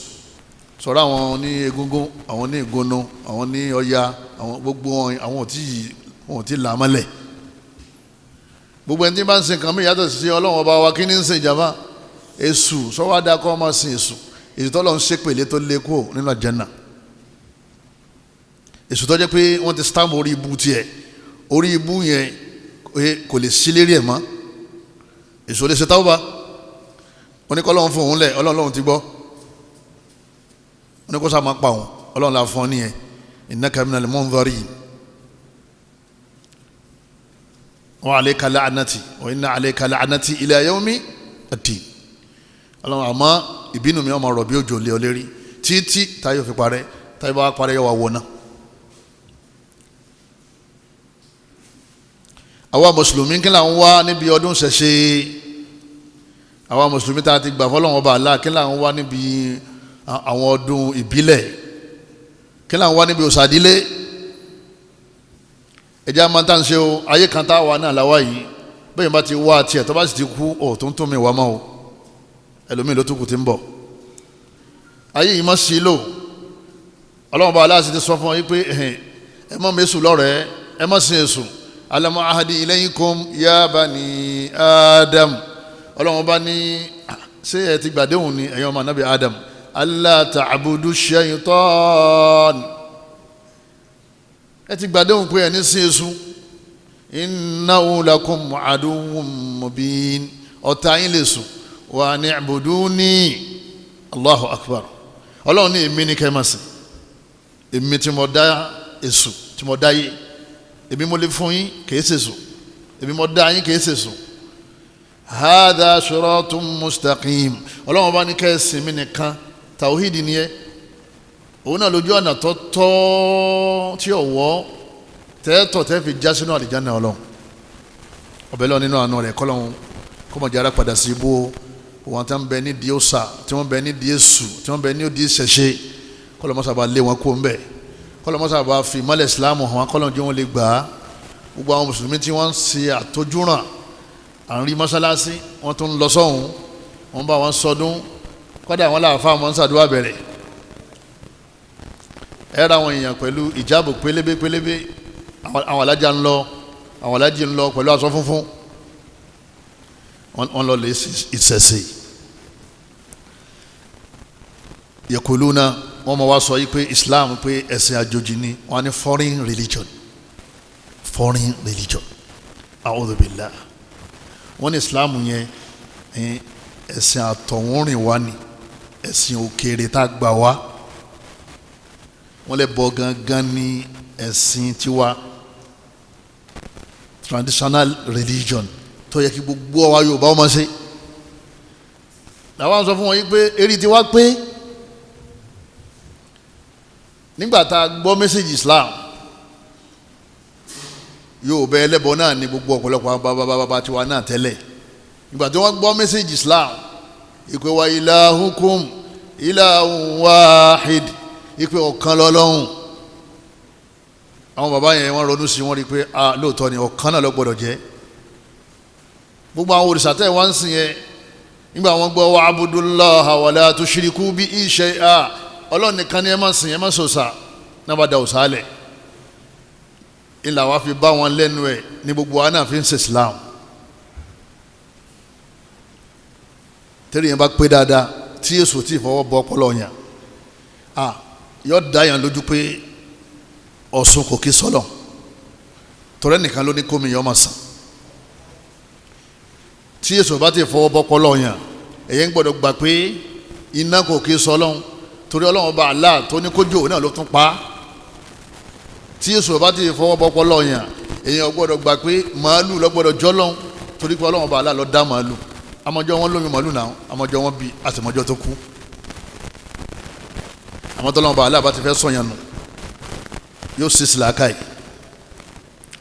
Sọ̀rọ̀ àwọn ní egúngún, àwọn ní ìgúnnu, àwọn ní ọya, àwọn gbogbo wọn, àwọn ò tí là á mọ́lẹ̀. Gbogbo ẹni tí bá ń sin nǹkan mìíràn yàtọ̀ sí Ọlọ́run ọba wa, kí ni ń sin ìjàmbá? Èṣù. Sọ́wọ́ adakọ́ ọmọ sin èṣù. Èṣù tó lọ ń ṣépèlé tó lé kúrò nínú àjẹ́nà. Èṣù tó jẹ́ pé wọ́n ti stamp orí ibu tiẹ̀, orí ibu yẹn kò lè sí lérí ẹ̀ mọ́. Èṣù lè ṣe táwọ́bà. Oníkọ́ Ọlọ́run fún òun lẹ̀, Ọlọ́run ti gbọ́. Oníkọ́ sá máa pa òun, Ọlọ́run la fún ọ nìyẹn. Innaka minal munzarin. Wa alayka la'nati wa inna alayka la'nati ila yawmi ad-din. Ọlọ́run àmọ́ ìbínú mi ọmọ rọ̀ bí òjò lé ọ lérí títí táyọ̀ fi parẹ́, táyọ̀ bá parẹ́ yọ wà wọ̀ náà. Àwa mùsùlùmí kí là ń wá níbi ọdún ṣẹ̀ṣe? Àwa mùsùlùmí tá a ti gbà fọlọ́wọn ọba Allah, kí là ń wá níbi àwọn ọdún ìbílẹ̀? Kí là ń wá níbi òsàdílé? Ẹ̀jẹ̀ a máa ń tà ń ṣe o. Ayé kan tá a wà náà láwa yìí, bẹ́ẹ̀ bá ti wá tiẹ̀ tó bá sì ti kú, ọ̀ tó ń tó mi wá mọ́ o, ẹlòmíì ló tún kù ti ń bọ̀. Ayé yìí má sí lò. Ọlọ́run bá aláàsì ti sọ fún ọ yìí pé ẹ má mẹ́sù lọ́rẹ̀ẹ́, ẹ má sin èṣù. Alam ahadi ilaykum ya bani Adam. Ọlọ́run bá ní ṣé ẹ ti gbàdéhùn ni ẹ̀yin ọmọ anábì Adam, alla ta'budu shaytan. Ẹ ti gbàdéhùn pé ẹ ní sin èṣù. Innahu lakum aduwwun mubin. Ọ̀tá yín lè sùn. Wa ni'buduni. Allahu akbar. Ọlọ́run ní èmi ní kẹ́ máa sìn. Èmi tí mo dá èṣù, tí mo dá yé, èmi mo lè fún yín, kìí ṣèṣù. Èmi mo dá yín, kìí ṣèṣù. Hadha siratun mustaqim. Ọlọ́run bá ní kẹ́ ẹ sìn mí nìkan. Tàwíìdì ni ẹ. Òun náà lójú ọ̀nà tó tọ́ tí ò wọ́ tẹ́tọ̀ tẹ́ fi já sínú àlìjáná Ọlọ́run. Ọbẹ̀ lọ nínú àánú rẹ̀ kọ́lọ́run kọ́mọ̀jára padà sí ibú wọn tí wọ́n bẹ ní di ọ̀sà, tí wọ́n bẹ ní di èṣù, tí wọ́n bẹ ní di ìṣẹ̀ṣe, kọ́lọ́mọ́sà bá lé wọn kó ń bẹ̀, kọ́lọ́mọ́sà bá fi ìmọ́lẹ̀ ìsìlámù hàn, kọ́lọ́n jẹ́ wọn lè gbà á. Gbogbo àwọn mùsùlùmí tí wọ́n ń ṣe àtọ́júràn, à ń rí mọ́sálásí, wọ́n tún ń lọ sọ́hún, wọ́n bá wọn sọdún, kọ́dà wọn láàfáà wọn ń ṣàdúrà bẹ̀rẹ̀. Ẹ ra àwọn èèyàn pẹ̀lú ìjáàbò pélébé pélébé, àwọn alájà ń lọ, àwọn alájì ń lọ pẹ̀lú aṣọ funfun, wọ́n lọ lè ìṣẹ̀ṣe. Yẹkuluna wọ́n mọ̀ wá sọ yìí pé Islam pé ẹ̀sìn àjòjì ni, wọ́n ní foreign religion, foreign religion. A'udhu billah. Wọ́n ní Islam yẹn ẹ̀sìn àtọ̀húnrìn wá ni, ẹ̀sìn òkèèrè tá a gbà wá. Wọ́n lẹ́bọ gangan ní ẹ̀sìn tiwa, traditional religion tó yẹ kí gbogbo àwa Yorùbá ọmọ ṣe. Làwọn sọ fún wọn yìí pé eré tiwa pé nígbà tá a gbọ́ mẹ́sẹ̀gì Islam, Yorùbá ẹlẹ́bọ náà ní gbogbo ọ̀pọ̀lọpọ̀ bàbá tiwa náà tẹ́lẹ̀. Nígbà tí wọ́n gbọ́ mẹ́sẹ̀gì Islam ìpè wa ilahukum ilahun wahid, ìpè ọ̀kan lọ́lọ́hun. Àwọn bàbá yẹn wọ́n ronú sí, wọ́n rí i pé a lóòótọ́ ni ọ̀kan náà ló gbọ́dọ̀ jẹ́. Gbogbo àwọn òrìṣà tẹ́ wọ́n ń sìn yẹn, nígbà wọ́n gbọ́ wa abudullaha wala tushriku bihi shay'a, Ọlọ́run nìkan ni ẹ má sìn, ẹ má sòsà, náà bá da òsà lẹ̀. Ìlà wa fi bá wọn lẹ́nu ẹ̀ ní gbogbo wa náà fi ń ṣe Islam. Tẹ́lẹ̀ yẹn bá pé dáadáa tí Èṣù tí fọwọ́ bọ ọpọlọ yẹn, a yọ da yẹn lójú pé Ọ̀ṣun kò kí sọlọ, tọrẹ nìkan ló ní kómi yọ ọmọ sàn. Tí Èṣù bá ti fọwọ́ bọ ọpọlọ yẹn, èyí ń gbọ́dọ̀ gbà pé iná kò kí sọlọ, torí Ọlọ́run bá Allah tó ní kójú òun náà ló tún pa á. Tí Èṣù bá ti fọwọ́ bọ ọpọlọ yẹn, èyí ń gbọ́dọ̀ gbà pé màálù ló gbọ́dọ̀ jọlọ, torí pé Ọlọ́run bá Allah ló dá màálù. Amọjọ wọn lóyún màálù náà, amọjọ wọn bí àtìmọjọ tó kú. Àwọn tọ́lọ́mọba Allah bá ti fẹ́ sọ̀yàn nù, yóò sì sílàkà yìí,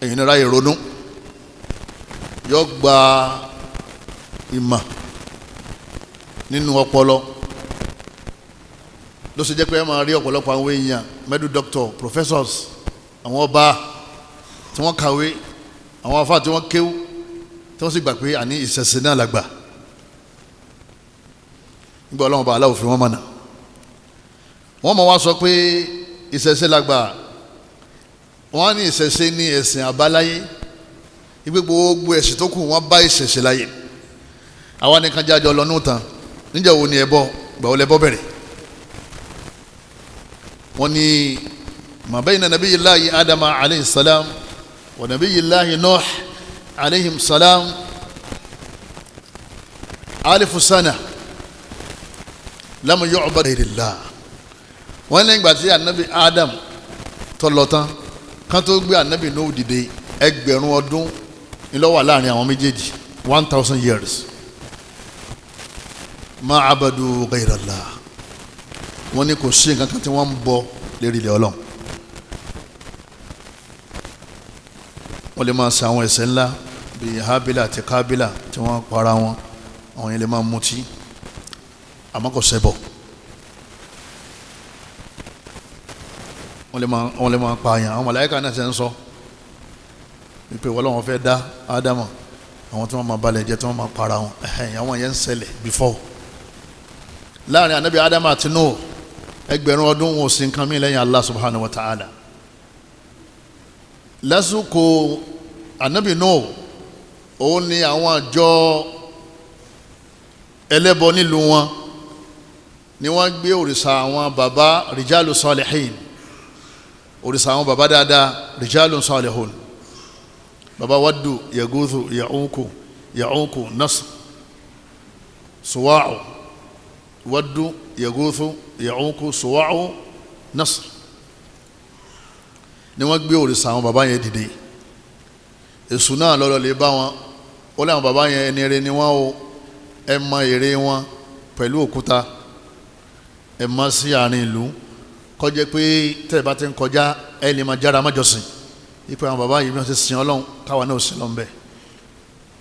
èyí nira ìrònú, yóò gba ìmọ̀ nínú ọpọlọ. Ló ṣe jẹ́ pé ẹ máa rí ọ̀pọ̀lọpọ̀ àwọn èèyàn, medical doctor, professors, àwọn ọba tí wọ́n kàwé, àwọn afá tí wọ́n kéwú, tí wọ́n sì gbà pé àní ìṣẹ̀ṣe náà làgbà. Nígbà Ọlọ́run bá aláwọ̀ fi wọ́n mọ̀nà, wọ́n mọ̀ wá sọ pé ìṣẹ̀ṣe làgbà. Wọ́n ní ìṣẹ̀ṣe ní ẹ̀sìn àbáláyé, ibi gbogbo ẹ̀sìn tó kù wọ́n bá ìṣẹ̀ṣe láyé. Àwa nìkan jájọ lọ nù tán, níjẹ́ wo ni ẹbọ, gbà wo lẹbọ bẹ̀rẹ̀? Wọ́n ní ma bayna nabiyyillahi Adama alayhi salam wa nabiyyillahi Nuh alayhim salam alifu sana lam yu'bad ghayrillah. Wọ́n ní ìgbà tí anabi Adam tó lọ tán, kan tó gbé anabi Nuh dìde, 1000 ọdún ló wà láàrin àwọn méjèèjì, 1000 years. Ma abadu ghayrallah. Wọ́n ní kò sí nǹkan kan tí wọ́n ń bọ lérí ilẹ̀ Ọlọ́run. Wọ́n lè máa ṣe àwọn ẹ̀ṣẹ̀ ńlá bíi Hábílà àti Kábílà tí wọ́n para wọn, àwọn yẹn lè máa mutí, àmọ́ kò ṣẹbọ. Wọ́n lè máa pààyàn. Àwọn màláíkà náà ṣe ń sọ wípé wọ́n lọ́wọ́ fẹ́ dá Ádámù, àwọn tí wọ́n máa balẹ̀ jẹ́, tí wọ́n máa para wọn, ẹ̀hìn àwọn yẹn ń ṣẹlẹ̀ before. Láàrin anabi Ádámù àti Nuh, 1000 ọdún wọn ò sí nǹkan mí lẹ́yìn Allah subhanahu wa ta'ala. Lásìkò anabi Nuh, òun ni àwọn àjọ ẹlẹ́bọ nílùú wọn ni wọ́n gbé òrìṣà àwọn baba rijalu salihin, òrìṣà àwọn baba dáadáa, rijalu salihun, baba Waddu, Yaguthu, Ya'uku, Ya'uku, Nasr, Suwa'u. Waddu, Yaguthu, Ya'uku, Suwa'u, Nasr ni wọ́n gbé òrìṣà àwọn baba yẹn dìde. Èṣù náà lọ́lọ́ lè bá wọn, ó láwọn baba yẹn ẹni rere ni wọ́n o, ẹ mọ ère wọn pẹ̀lú òkúta, ẹ mọ sí àárín ìlú, kó jẹ́ pé tẹ́ ẹ bá ti ń kọjá ẹ lè máa jára májọsìn ipe àwọn baba yìí bí wọ́n ti sin Ọlọ́run, káwa náà sin Ọlọ́run bẹ́ẹ̀.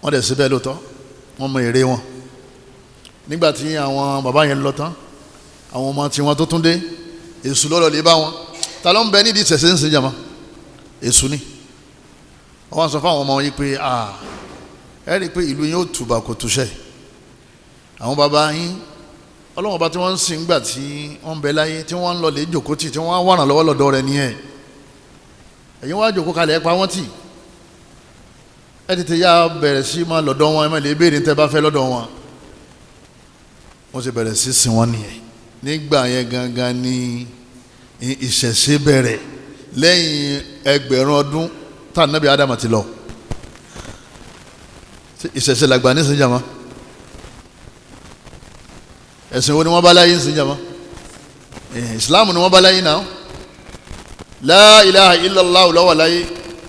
Wọ́n dẹ̀ síbẹ̀ lóòótọ́, wọ́n mọ ère wọn. Nígbà tí àwọn baba yẹn lọ tán, àwọn ọmọ tiwọn tó tún dé, èṣù lọ́lọ́ lè bá wọn. Ta ló ń bẹ nídìí ìṣẹ̀ṣẹ̀ ń sìn jàmá? Èṣù ni. Wọ́n sọ fáwọn ọmọ yìí pé ẹ rí i pé ìlú yín ó tùbà kò túṣẹ̀. Àwọn baba yín, Ọlọ́run ọba tí wọ́n ń sìn gbà tí wọ́n ń bẹ láyé, tí wọ́n ń lọ lè jòkó tì, tí wọ́n á wà ràn lọ́wọ́ lọ́dọ̀ rẹ̀ nìyẹn. Ẹ̀yin wá jòkó kalẹ̀, ẹ pa wọ́n tì, ẹ tètè yá bẹ̀rẹ̀ sí máa lọ́dọ̀ wọn, ẹ má lè béèrè tẹ́ bá fẹ́ lọ́dọ̀ wọn. Wọ́n sì bẹ̀rẹ̀ sí sìn wọ́n nìyẹn. Nígbà yẹn gangan ni ìṣẹ̀ṣe bẹ̀rẹ̀, lẹ́yìn 1000 ọdún tá ànábì Ádámù ti lọ. Ìṣẹ̀ṣe làgbà nísìnyí jàmá. Ẹ̀sìn wo ni wọ́n bá láyé ń sìn jàmọ́? Islam ni wọ́n bá láyé náà. La ilaha illallah ló wà láyé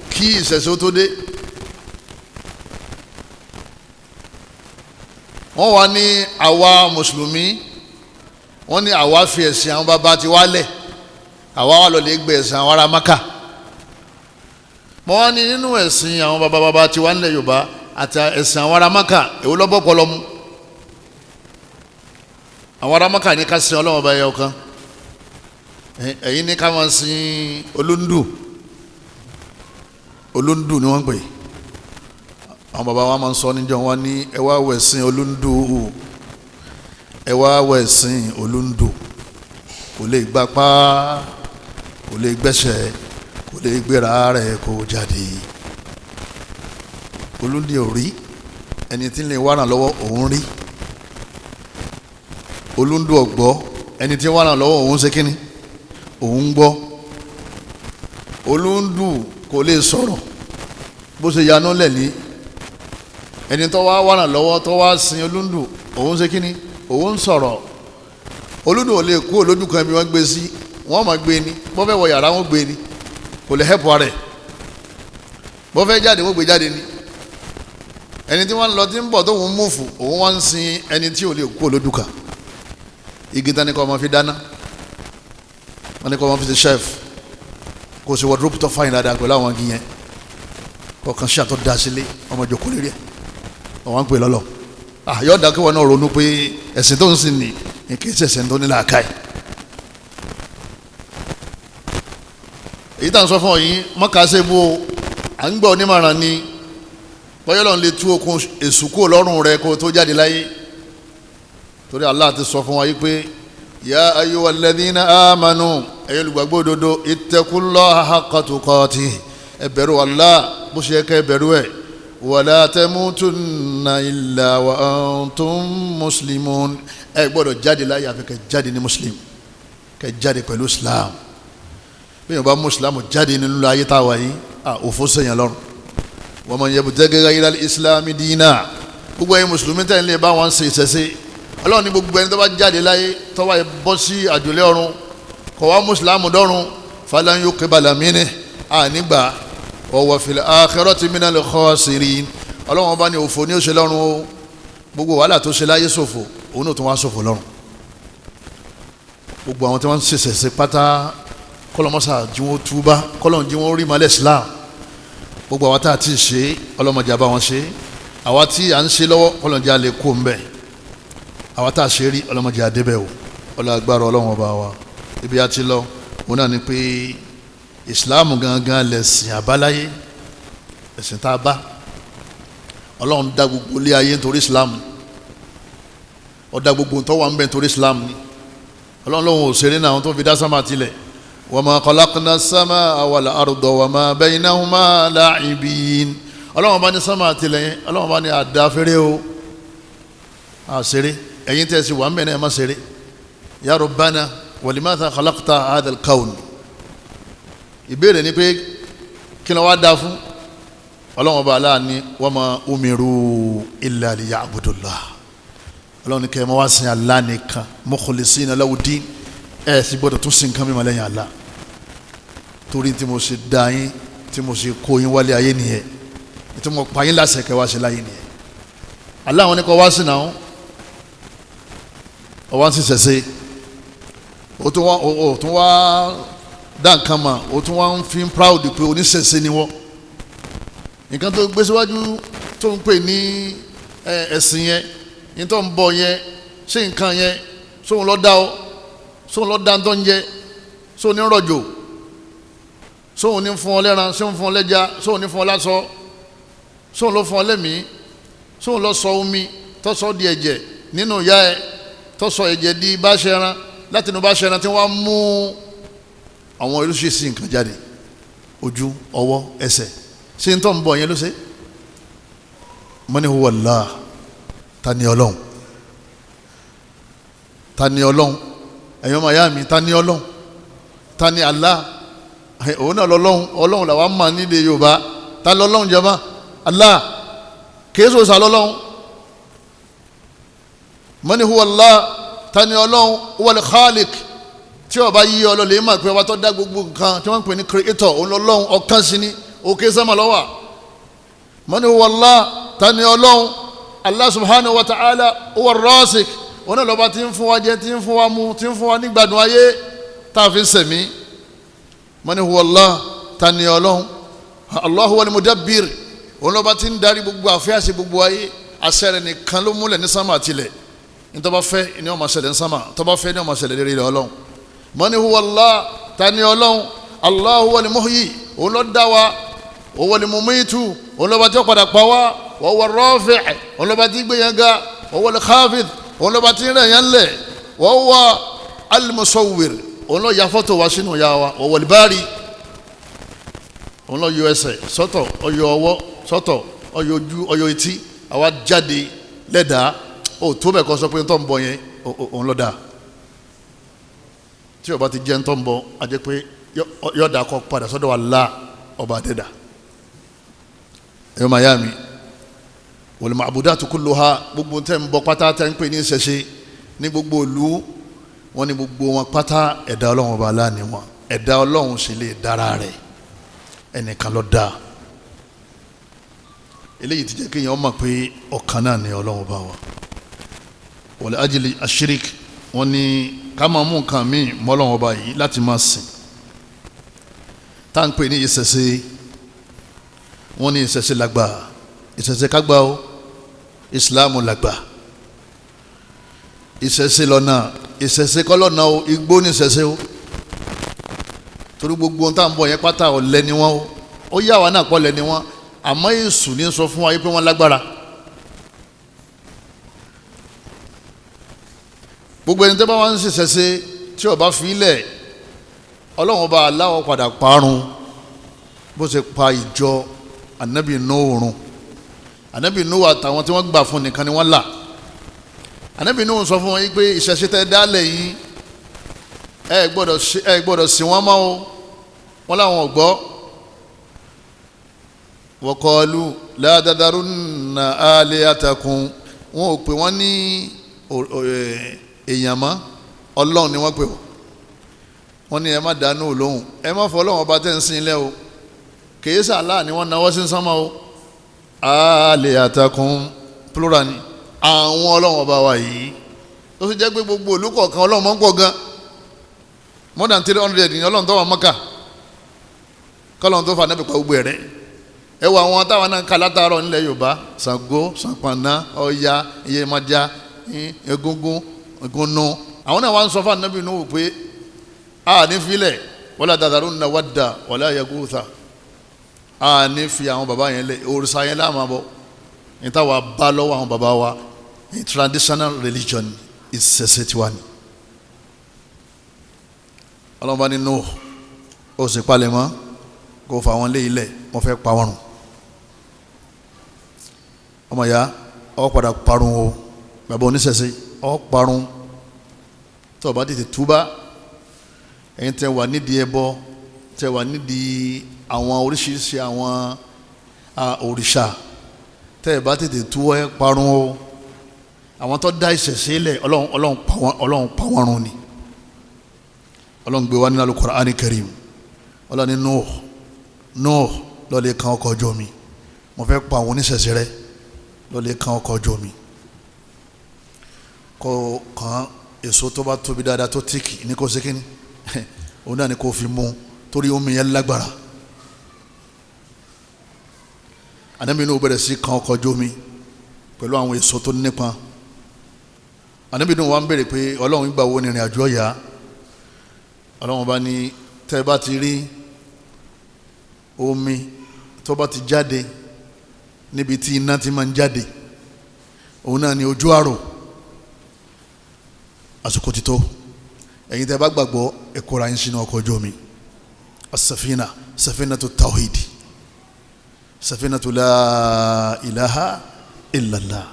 kí ìṣẹ̀ṣe tó dé. Wọ́n wá ní àwa mùsùlùmí, wọ́n ní àwa fi ẹ̀sìn àwọn bàbá ti wálẹ̀, àwa wà lọ́lẹ̀ gbé ẹ̀sìn àwọn ará Mákà. Mọ́ wá ní nínú ẹ̀sìn àwọn bàbá bàbá ti wá nílẹ̀ Yorùbá àti ẹ̀sìn àwọn ará Mákà, èwo ló bọ́ pọlọ mu? Àwọn ará Mákà ní ká sin Ọlọ́run ọba ẹyọ kan, ẹ̀yin ní ká máa sin olóńdù. Olóńdù ni wọ́n ń pè. Àwọn bàbá wa máa ń sọ níjọ́ wọn ní ẹ wá wẹ̀sìn olóńdù, ẹ wá wẹ̀sìn olóńdù, kò lè gbapá, kò lè gbẹ́sẹ̀, kò lè gbéra rẹ̀ kó jáde. Olóńdù ò rí ẹni tí ń lè wá ràn lọ́wọ́, òun rí. Olóńdù ọ̀gbọ́, ẹni tí ń wá ràn lọ́wọ́ òun ṣe kíni, òun gbọ́. Olóńdù kò lè sọ̀rọ̀, bó ṣe yanú lẹ̀ ní ẹni tó wá wà ràn lọ́wọ́ tó wá sin olóńdù, òun ṣe kíni, òun sọ̀rọ̀. Olóńdù ò lè kú olójú kan bí wọ́n gbé sí, wọ́n máa gbé ni, bó fẹ́ wọ yàrá wọ́n gbé ni, kò lè hẹ́pọ̀ rẹ̀, bó fẹ́ jáde wọ́n gbé jáde ni. Ẹni tí wọ́n lọ tí ń bọ̀ tó ń múfù, òun wọ́n ń sin ẹni tí ò lè kú olójú kan. Igi tán ni kò máa fi dáná, wọ́n ní kò máa fi ṣe chef, kò sí wardrobe tó fàyìn dáadáa pẹ̀lú àwọn igi yẹn, kọ̀ọ̀kan ṣe àtọ́ da sílé, ọmọ ìjòkó lérí ẹ̀, wọ́n ń pè lọ́lọ́. Yóò dá kí wọn náà ronú pé ẹ̀sìn tó ń sìn ní kì í ṣẹ̀ṣẹ̀ tó ní làákàyè. Èyí tá à ń sọ fún ọ yìí, mọ́kà ṣe bú o, à ń gbọ́ onímọ̀ràn ni, bọ́yọ̀ lọ́n lè tú okun èṣù kúrò lọ́rùn rẹ kó tó jáde láyé. Torí Allah ti sọ fún wa yìí pé ya ayyuhal ladhina amanu, ẹ̀yin olùgbàgbọ́ òdodo, ittaqullaha haqqa tuqatih, ẹ bẹ̀rù Allah bó ṣe yẹ kẹ́ ẹ bẹ̀rù ẹ̀, wala tamutunna illa wa antum muslimun. Ẹ gbọ́dọ̀ jáde láyé àfi kẹ́ jáde ní muslim, kẹ́ jáde pẹ̀lú islam. Bí yóò bá muslim jáde nínú ayé tá a wà yìí, òfò sèyàn lọ́rùn. Wa man yabtaghi ghayra al-islami dina, gbogbo ẹ̀yin mùsùlùmí tẹ̀ ń lè bá wọn ṣe ìṣẹ̀ṣe, Ọlọ́run ní gbogbo ẹni tó bá jáde láyé tó bá bọ́ sí àjùlé ọ̀run kò wá mùsùlùmí dọ́run, falan yuqbala minhu, ànígbà wa huwa fil akhirati minal khasirin. Ọlọ́run bá ní òfò ní ó ṣe lọ́run o, gbogbo wàhálà tó ṣe láyé ṣòfò, òun náà tún wá ṣòfò lọ́run. Gbogbo àwọn tí wọ́n ń ṣẹ̀ṣẹ̀ ṣe pátá, kọ́lọ́mọ́sà jí wọ́n túbá, kọ́lọ́n jí wọ́n rí malẹ̀ Islam. Gbogbo àwọn tá a ti ṣe, ọlọ́mọdé àbá wọn ṣe. Àwa tí à ń ṣe lọ́wọ́, kọ́lọ́n jẹ́ alẹ́ kó ń bẹ̀. Àwa tá a ṣe rí, ọlọ́mọdé àdébẹ̀ o, ọlọ́gbàrá Ọlọ́run ọba wa. Ibi a ti lọ òun náà ni pé Islam gangan lẹ̀sìn àbáláyé, ẹ̀sìn tá a bá. Ọlọ́run dá gbogbo ilé ayé nítorí Islam, ó dá gbogbo tó wà ń bẹ̀ nítorí Islam ni. Ọlọ́run lòun ò ṣeré náà tó fi dá sámà tilẹ̀. Wa ma khalaqna as-samaa wal arda wa ma baynahuma la'ibin. Ọlọ́run bá ní sámà tilẹ̀ yẹn, Ọlọ́run bá ní àdáfẹ́rẹ́ o, àṣeré. Ẹ̀yin tẹ̀sí wà ń bẹ̀ náà ẹ̀ má ṣeré. Ya Rabbana wa limadha khalaqta hadha al-kawn. Ìbéèrè ni pé kí ló wá dá fún? Ọlọ́run ọba aláàní wa ma umiru illa liya'budullah. Ọlọ́run ní kẹ́ ẹ máa wá sin Allah nìkan, mukhlisina lahu din, ẹ̀ sì gbọ́dọ̀ tún sin nǹkan mímọ́ lẹ́yìn Allah. Torí tí mo ṣe dá yín, tí mo ṣe kó yín wálé ayé nìyẹn, tí mo pa yín láṣẹ kẹ́ wá ṣe láyé nìyẹn. Allah wọn ní kọ́ wá sí náà, ọwọ́n sì ṣẹ̀ṣẹ̀, o tún wá dá nǹkan mà, o tún wá ń fi proud pé oníṣẹ̀ṣe ni wọ́n. Nǹkan tó gbé síwájú tó ń pè ní ẹ̀sìn yẹn, ní tó ń bọ̀ yẹn, ṣé nǹkan yẹn sóun ló dá ọ, sóun ló dá tó ń jẹ, sóun ní rọ̀jò, sóun ní fún ọ lẹ́ran, sóun fún ọ lẹ́ja, sóun ní fún ọ lásọ, sóun ló fún ọ lẹ́mìí, sóun ló sọ omi tó sọ di ẹ̀jẹ̀ nínú ìyá ẹ, tó sọ ẹ̀jẹ̀ di bá ṣe ẹran, láti inú bá ṣe ẹran tí wọ́n mú àwọn oríṣiríṣi nǹkan jáde, ojú, ọwọ́, ẹsẹ̀. Ṣé n tó ń bọ̀ yẹn ló ṣe? Man huwa Allah, ta ni Ọlọ́run? Ta ni Ọlọ́run? Ẹ̀yin ọmọ ìyá mi, ta ni Ọlọ́run? Ta ni Allah? Òun náà lọ́lọ́run, Ọlọ́run làwa mọ̀ nílẹ̀ Yorùbá. Ta lọ́lọ́run jama? Allah. Kìí sọ sà lọ́lọ́run. Man huwa Allah, Tani Ọlọ́run? Wal khaliq. Tí ó bá yí ọ lè mọ̀ pé ọba tó dá gbogbo nǹkan tí wọ́n ń pè ní creator òun lọ́lọ́run, ọ̀kan sí ni, òkè sánmà ló wà. Man huwa Allah? Tani Ọlọ́run? Allah subhanahu wa ta'ala huwa ar-razik. Òun náà lọ́ba tí ń fún wa jẹ, tí ń fún wa mu, tí ń fún wa nígbàdùn ayé tá a fi ń sẹ̀mí. Man huwa Allah? Tani Ọlọ́run? Allah huwa al-mudabbir. Òun lọ́ba tí ń darí gbogbo àfíàsí gbogbo ayé. Àṣẹ rẹ̀ nìkan ló múlẹ̀ ní sánmà àtilẹ̀. Ntọ́ba fẹ́ ni ó máa ṣẹlẹ̀ ní sánmà, ntọ́ba fẹ́ ni ó máa ṣẹlẹ̀ lérí ilẹ̀ Ọlọ́run. Man huwa Allah? Tani Ọlọ́run? Allah huwa al-muhyi. Òun ló dá wa. Huwa al-mumitu. Òun lọ́ba tí ó padà pa wá. Wa huwa ar-rafi'. Òun lọ́ba tí gbé yẹn ga. Wa huwa al-khafid. Òun lọ́ba tí ń rẹ̀ yẹn lẹ̀. Wa huwa al-musawwir. Òun ló ya fọ́tò wa sínú ya wa. Wa huwa al-bari. Òun ló yọ ẹsẹ̀ sọ́tọ̀, ó yọ ọwọ́ sọ́tọ̀, ó yọ ojú, ó yọ etí. Àwa jáde lẹ́dàá. Ó tó bẹ̀ kọ́ sọ pé ntọ́ ń bọ̀ yẹn òun ló dáa. Tí ó bá ti jẹ́ ntọ́ ń bọ̀, a jẹ́ pé yọ̀ọ̀dà kọ́ padà sọ́dọ̀ Allah ọba àdẹ́dà. Ẹ̀yọ́ mayami wal ma'budatu kulluha, gbogbo tẹ́ ń bọ pátá tẹ́ ń pè ní ìṣẹ̀ṣe ní gbogbo ìlú wọn ní gbogbo wọn pátá ẹ̀dá Ọlọ́run ọba aláàní wọn. Ẹ̀dá Ọlọ́run sì lè dára rẹ̀, ẹnìkan ló dá. Eléyìí ti jẹ́ kéèyàn mọ̀ pé ọ̀kan náà ni Ọlọ́run ọba wa. Wal ajli ash-shirk, wọn ní ká máa mú nǹkan míì mọ́ Ọlọ́run ọba yìí láti máa sìn, tá à ń pè ní ìṣẹ̀ṣe. Wọ́n ní ìṣẹ̀ṣe làgbà, ìṣẹ̀ṣe kágbà o, ìsìláàmù làgbà. Ìṣẹ̀ṣe lọ́nà, ìṣẹ̀ṣe kọ́ lọ́nà o, igbó ní ìṣẹ̀ṣe o. Torí gbogbo ohun tá à ń bọ̀ yẹn pátá ọ̀lẹ ni wọ́n o. Ó yà wá náà pọ̀ lẹ ni wọ́n, àmọ́ èṣù ní sọ fún wa yìí pé wọ́n lágbára. Gbogbo ẹni tó bá wá ń ṣẹ̀ṣe tí ó bá fi ilẹ̀, Ọlọ́run ọba aláwọ̀ padà parun bó ṣe pa ìjọ Ànábì Nóòrùn run. Ànábì Nóòhù àtàwọn tí wọ́n gbà fún nìkan ni wọ́n là. Ànábì Nóòhù sọ fún wọn yìí pé ìṣẹ̀ṣe tẹ́ dálẹ̀ yìí ẹ gbọ́dọ̀ sìn wọ́n mọ́ o. Wọ́n làwọn ò gbọ́. Wa qalu la tadarunna alihatakum. Wọn ò pè wọ́n ní èèyàn mọ́, Ọlọ́run ni wọ́n pè wọ́n. Wọ́n ní ẹ má dánú lóhùn, ẹ má fọ Ọlọ́run ọba tẹ́ ń sìn lẹ́ o. Kèé sàlá ni wọ́n náwó sí sánmọ́ o. Alihatakum plural ni àwọn Ọlọ́run ọba wa yìí. Tó sì jẹ́ pé gbogbo ìlú kọ̀ọ̀kan Ọlọ́run máa ń pọ̀ gan. More than 300 ni Ọlọ́run tó wà Mọ́kà, kọ́lọ́run tó fà náà fi pa gbogbo ẹ̀rẹ́. Ẹ wọ àwọn táwọn náà ń ka látàárọ̀ nílẹ̀ Yorùbá, Ṣàngó, Ṣàpọ̀nná, Ọya, Iyemọja, Egúngún, Ìgúnnu. Àwọn náà wá ń sọ fún Ànábì Nuhu pé a ní filẹ̀, wala tadarunna wadda wala yaghutha. A ní fi àwọn baba yẹn lẹ, òrìṣà yẹn láàmú abọ. Ní táwa bá lọ́wọ́ àwọn baba wa, traditional religion ìṣẹ̀ṣe tiwa ni. Ọlọ́run bá ní Nuhu, ó sì palẹ̀ mọ́ kó fa àwọn lé ilẹ̀, wọ́n fẹ́ pa wọ́n run. Ọmọ ya ọ padà parun o, bàbá oníṣẹ̀ṣe ọ parun. Tó o bá tètè túbá, ẹ̀yin tẹ́ wà nídìí ẹbọ, tẹ́ wà nídìí àwọn oríṣiríṣi àwọn òrìṣà, tẹ́ ẹ bá tètè tú ẹ parun o. Àwọn tó dá ìṣẹ̀ṣe lẹ̀, Ọlọ́run pa wọ́n run ni. Ọlọ́run gbé wa nínú Al-Qur'ani Karim. Ọlọ́run ní Nuh, Nuh lọ́ọ́ lè kan ọkọ̀ ojú omi, mo fẹ́ pa àwọn oníṣẹ̀ṣe rẹ, lọ́ọ́ lè kan ọkọ̀ ojú omi. Kó kan èso tó bá tóbi dáadáa tó tíìkì ní kó ṣe kíni, òun náà ni kó fi mú, torí omi yẹn lágbára. Ànábì Nuhu bẹ̀rẹ̀ sí kan ọkọ̀ ojú omi pẹ̀lú àwọn èso tó nípa. Ànábì Nuhu wá ń bèrè pé Ọlọ́run ìgbà wo ni ìrìn àjò ọ̀yà. Ọlọ́run bá ní tẹ́ bá ti rí omi tó bá ti jáde níbi tí iná ti máa ń jáde, òun náà ni ojú àrò. Àsìkò ti tó. Ẹ̀yin tẹ́ bá gbàgbọ́, ẹ kóra yín sínú ọkọ̀ ojú omi. As-safina, safinatu tawhid, safinatu la ilaha illallah.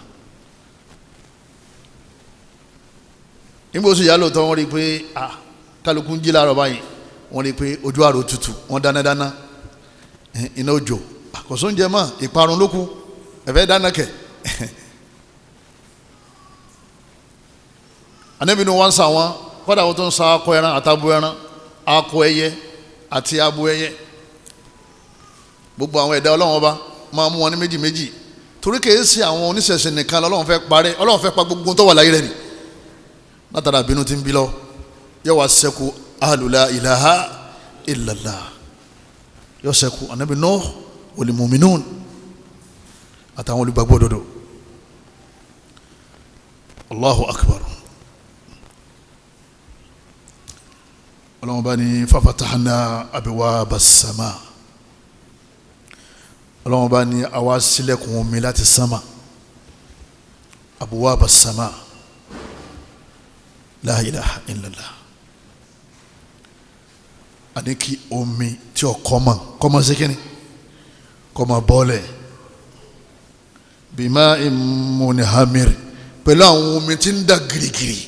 Nígbà oṣù yà lóòótọ́, wọ́n rí i pé kálukú ń jí láàárọ̀ báyìí, wọ́n rí i pé ojú àrò tutù, wọ́n dáná dáná, iná òjò, kò sóúnjẹ mọ́, ìparun ló kù, ẹ̀fẹ́ dáná kẹ̀. Ànábì Nuhu wá ń sa wọn, kọ́dà wọn tó ń sa akọ ẹran àtàbò ẹran, akọ ẹyẹ àti abo ẹyẹ, gbogbo àwọn ẹ̀dá Ọlọ́run ọba máa mú wọn ní méjì méjì, torí kìí ṣe àwọn oníṣẹ̀ṣe nìkan lọ́lọ́run fẹ́ parẹ́, Ọlọ́run fẹ́ pa gbogbo tó wà láyé rẹ̀ ni. Látara àbínú tí ń bí lọ, yóò wá ṣẹ́kù ahlu la ilaha illallah, yóò ṣẹ́kù Ànábì Nuh wal mu'minun àtàwọn olùgbàgbọ́ òdodo. Allahu akbar. Ọlọ́run bá ní fafatahna abwaba as-sama, Ọlọ́run bá ní àwa ṣílẹ̀kùn omi láti sánmà, abwaba as-sama, la ilaha illallah. Àní kí omi tí ó kọ́mọ kọ́mọ sí kíni kọ́mọ bọ́ọ̀lẹ̀, bima'in munhamir, pẹ̀lú àwọn omi tí ń da girigiri,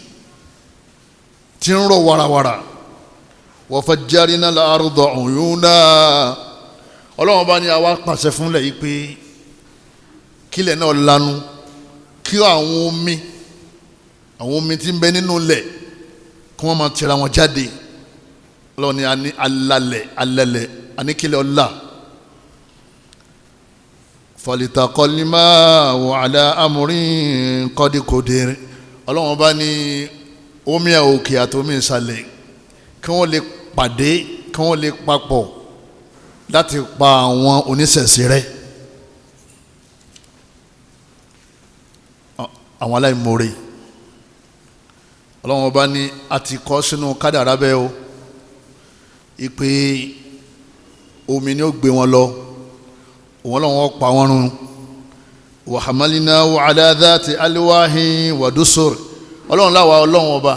tí ń rọ̀ warawara. Wa fajjarna al-arda uyuna, Ọlọ́run bá ní àwa pàṣẹ fúnlẹ̀ yìí pé kílẹ̀ náà lanu, kí àwọn omi, àwọn omi tí ń bẹ nínú ilẹ̀ kí wọ́n máa tira wọn jáde. Ọlọ́run ní a ní alalẹ̀ alalẹ̀ àníkílẹ̀ ọ̀la. Falitaqal-ma'u ala amrin qad qudir, Ọlọ́run bá ní omi òkè àti omi ìsàlẹ̀ kí wọ́n lè pàdé, kí wọ́n lè papọ̀ láti pa àwọn oníṣẹ̀ṣe rẹ́, àwọn aláìmoore. Ọlọ́run bá ní a ti kọ́ sínú kádàrá bẹ́ẹ̀ o, ìpè omi ni ó gbé wọn lọ, òun Ọlọ́run pa wọ́n run. Wa hamalnahu ala dhati alwahin wa dusur, Ọlọ́run láwa, Ọlọ́run ọba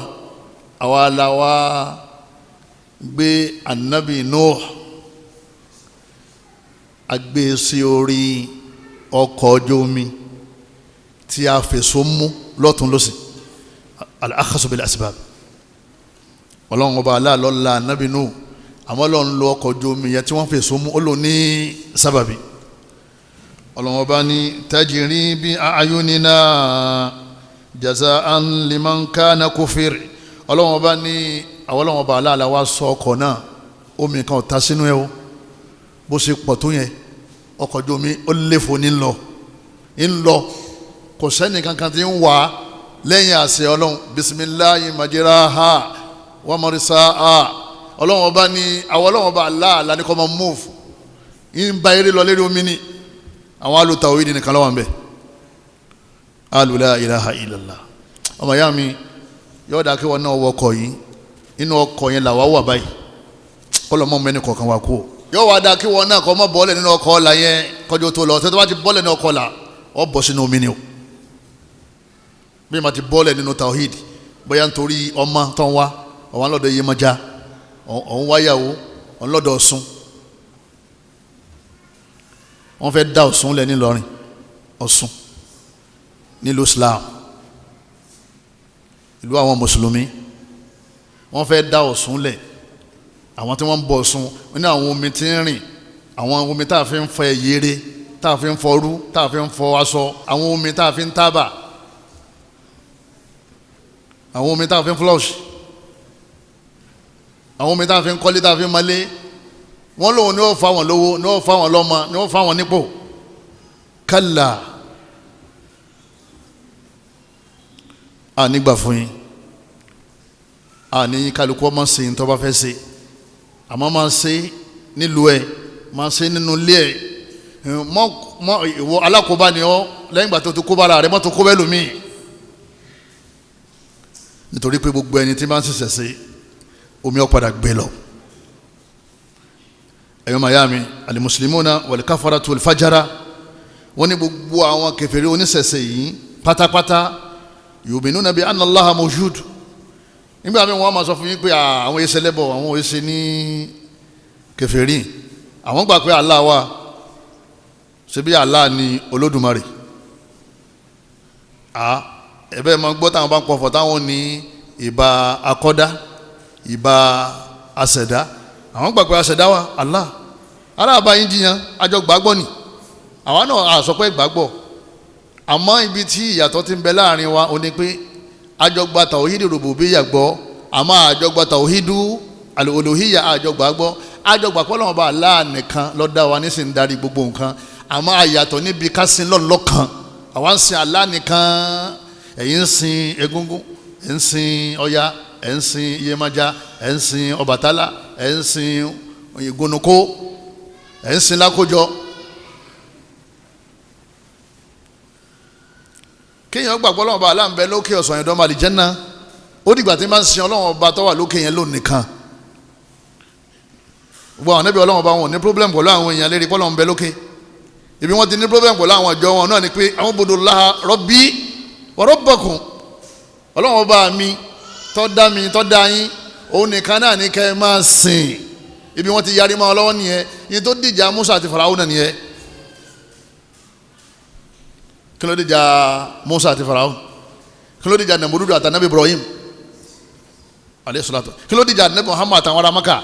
àwa làwa gbé Ànábì Nuh, agbé sí orí ọkọ̀ ojú omi tí a fèso mú lọ́tún lọ́sì, al-akhadhu bil asbab. Ọlọ́run ọba aláàlọ́la Ànábì Nuh, àmọ́ Ọlọ́run lo ọkọ̀ ojú omi yẹn tí wọ́n fèso mú, ó lò ní sábàbí. Ọlọ́run ọba ní tajri bi a'yunina jaza'an liman kana kufir, Ọlọ́run ọba ní àwọn Ọlọ́run ọba aláàlá wa sọ ọkọ̀ náà, omi kan ò ta sínú ẹ o, bó ṣe pọ̀ tó yẹn, ọkọ̀ ojú omi ó léfo ní lọ ń lọ, kò sẹ́ni kankan tí ń wà lẹ́yìn àṣẹ Ọlọ́run. Bisimilayi majiraha wa marisaha, Ọlọ́run ọba ní àwọn Ọlọ́run ọba aláàlá ní kò máa move, ń ba eré lọ lérí omi ni. Àwọn alùtà òyìnbó nìkan lọ́wọ́ nbẹ, alùlá ilaha illallah. Ọmọ ìyá mi, yóò dá kí wọn náà wọ ọkọ̀ yìí, inú ọkọ̀ yẹn làwa wà báyìí, kọlọmọ mẹni kọ̀ọ̀kan wà kú o. Yóò wá dá kí wọn náà kọ́ mọ́ bọ́ọ̀lẹ̀ nínú ọkọ̀ ọ̀la yẹn kọjú tó lọ, tẹ́tọ́ bá ti bọ́ọ̀lẹ̀ nínú ọkọ̀ ọ̀la, ọ bọ̀ sínú omi ni o. Bí ma ti bọ́ọ̀lẹ̀ nínú tawhid, bóyá nítorí ọmọ tó ń wá, ọ̀wọ́n lọ́dọ̀ Yemọja, ọ̀hún wáyàwó, ọ̀hún lọ́dọ̀ Ọ̀ṣun. Wọ́n fẹ́ dá Ọ̀ṣun lẹ̀ nílọrin, Ọ̀ṣun nílùú Islam, ìlú àwọn mùsùlùmí, wọ́n fẹ́ dá Ọ̀ṣun lẹ̀. Àwọn tí wọ́n ń bọ Ọ̀ṣun ní àwọn omi tí ń rìn, àwọn omi tá a fi ń fọ ẹ̀yẹ́rẹ́, tá a fi ń fọ rú, tá a fi ń fọ aṣọ, àwọn omi tá a fi ń tábà, àwọn omi tá a fi ń flush, àwọn omi tá a fi ń kọ́lé, tá a fi ń malé. Wọ́n lòun ni ó fa wọn lówó, ni ó fa wọn lọ́mọ, ni ó fa wọn nípò. Kálá, a nígbà fún yín, a ní kálukú ọmọ ṣe ní tó bá fẹ́ ṣe, àmọ́ máa ṣe nílùú ẹ̀, máa ṣe nínú ilé ẹ̀. Mọ́ ìwọ alákòóbá ni ọ́, lẹ́yìn ìgbà tó ti kó bára rẹ̀, mọ́ tó kó bẹ́ẹ̀ lómi. Nítorí pé gbogbo ẹni tí máa ń ṣẹ̀ṣẹ̀ ṣe, omi ó padà gbé lọ. Ẹ̀yọ́ mayami, alimuslimuna wal-kafaratu wal-fajara, wọ́n ní gbogbo àwọn kèfèrí oníṣẹ̀ṣẹ̀ yìí pátápátá, yu'minuna bi anna Allaha mawjud. Nígbà míì wọ́n máa sọ fún yín pé àwọn èsè lẹ́bọ̀, àwọn èsè ní kèfèrí, àwọn gbà pé Allah wà, ṣebí Allah ni Olódùmarè. Ẹ̀bẹ̀ máa gbọ́ táwọn bá ń pọ̀fọ̀, táwọn ní ìbà akọ́dá, ìbà àṣẹ̀dá, àwọn gbà pé àṣẹ̀dá wa Allah. Aláàbá yín jiyàn, àjọ gbàgbọ́ ni, àwa náà a sọ pé gbàgbọ́, àmọ́ ibi tí ìyàtọ̀ ti ń bẹ láàrin wa ó ní pé Àjọgbà tàwíìdù rububiyya gbọ́, àmọ́ àjọgbà tàwíìdù al-uluhiyya àjọgbà gbọ́. Àjọgbà pé Ọlọ́run Ọba Allah nìkan ló dá wa nísìnyí darí gbogbo nǹkan, àmọ́ àyàtọ̀ níbi ká sin Ọlọ́run lọ́kan. Àwa ń sin Allah nìkan, ẹ̀yin ń sin egúngún, ẹ̀ ń sin Ọya, ẹ̀ ń sin Iyemọja, ẹ̀ ń sin Ọbàtálá, ẹ̀ ń sin ìgúnnukó, ẹ̀ ń sin Lákójọ. Kéèyàn gbàgbọ́ Ọlọ́run Ọba Allah ń bẹ lókè ọ̀sán yẹn dọ́mọ àlìjẹ́nà, ó dìgbà tí máa ń sin Ọlọ́run Ọba tó wà lókè yẹn lónìí kan. Gbogbo àwọn Ànábì Ọlọ́run Ọba wọn ò ní problem pẹ̀lú àwọn èèyàn lérí pọ́lọ́run bẹ lókè. Ibi wọn ti ní problem pẹ̀lú àwọn ìjọ wọn náà ni pé àwọn bodò láha rabbi wa rabbakum, Ọlọ́run Ọba mi tó dá mi tó dá yín, òun nìkan náà ní kẹ́ ẹ máa sìn. Ibi wọn ti yarí mọ́ ọ lọ́wọ́ nìyẹn. Yìí tó dìjà Musa àti Fáráò náà nìyẹn. Kí ló dìjà Musa àti Fáráò? Kí ló dìjà Nàmúrúdù àti Ànábì Ibrahim alayhi salatu? Kí ló dìjà Ànábì Muhammad àtàwọn ará Maka?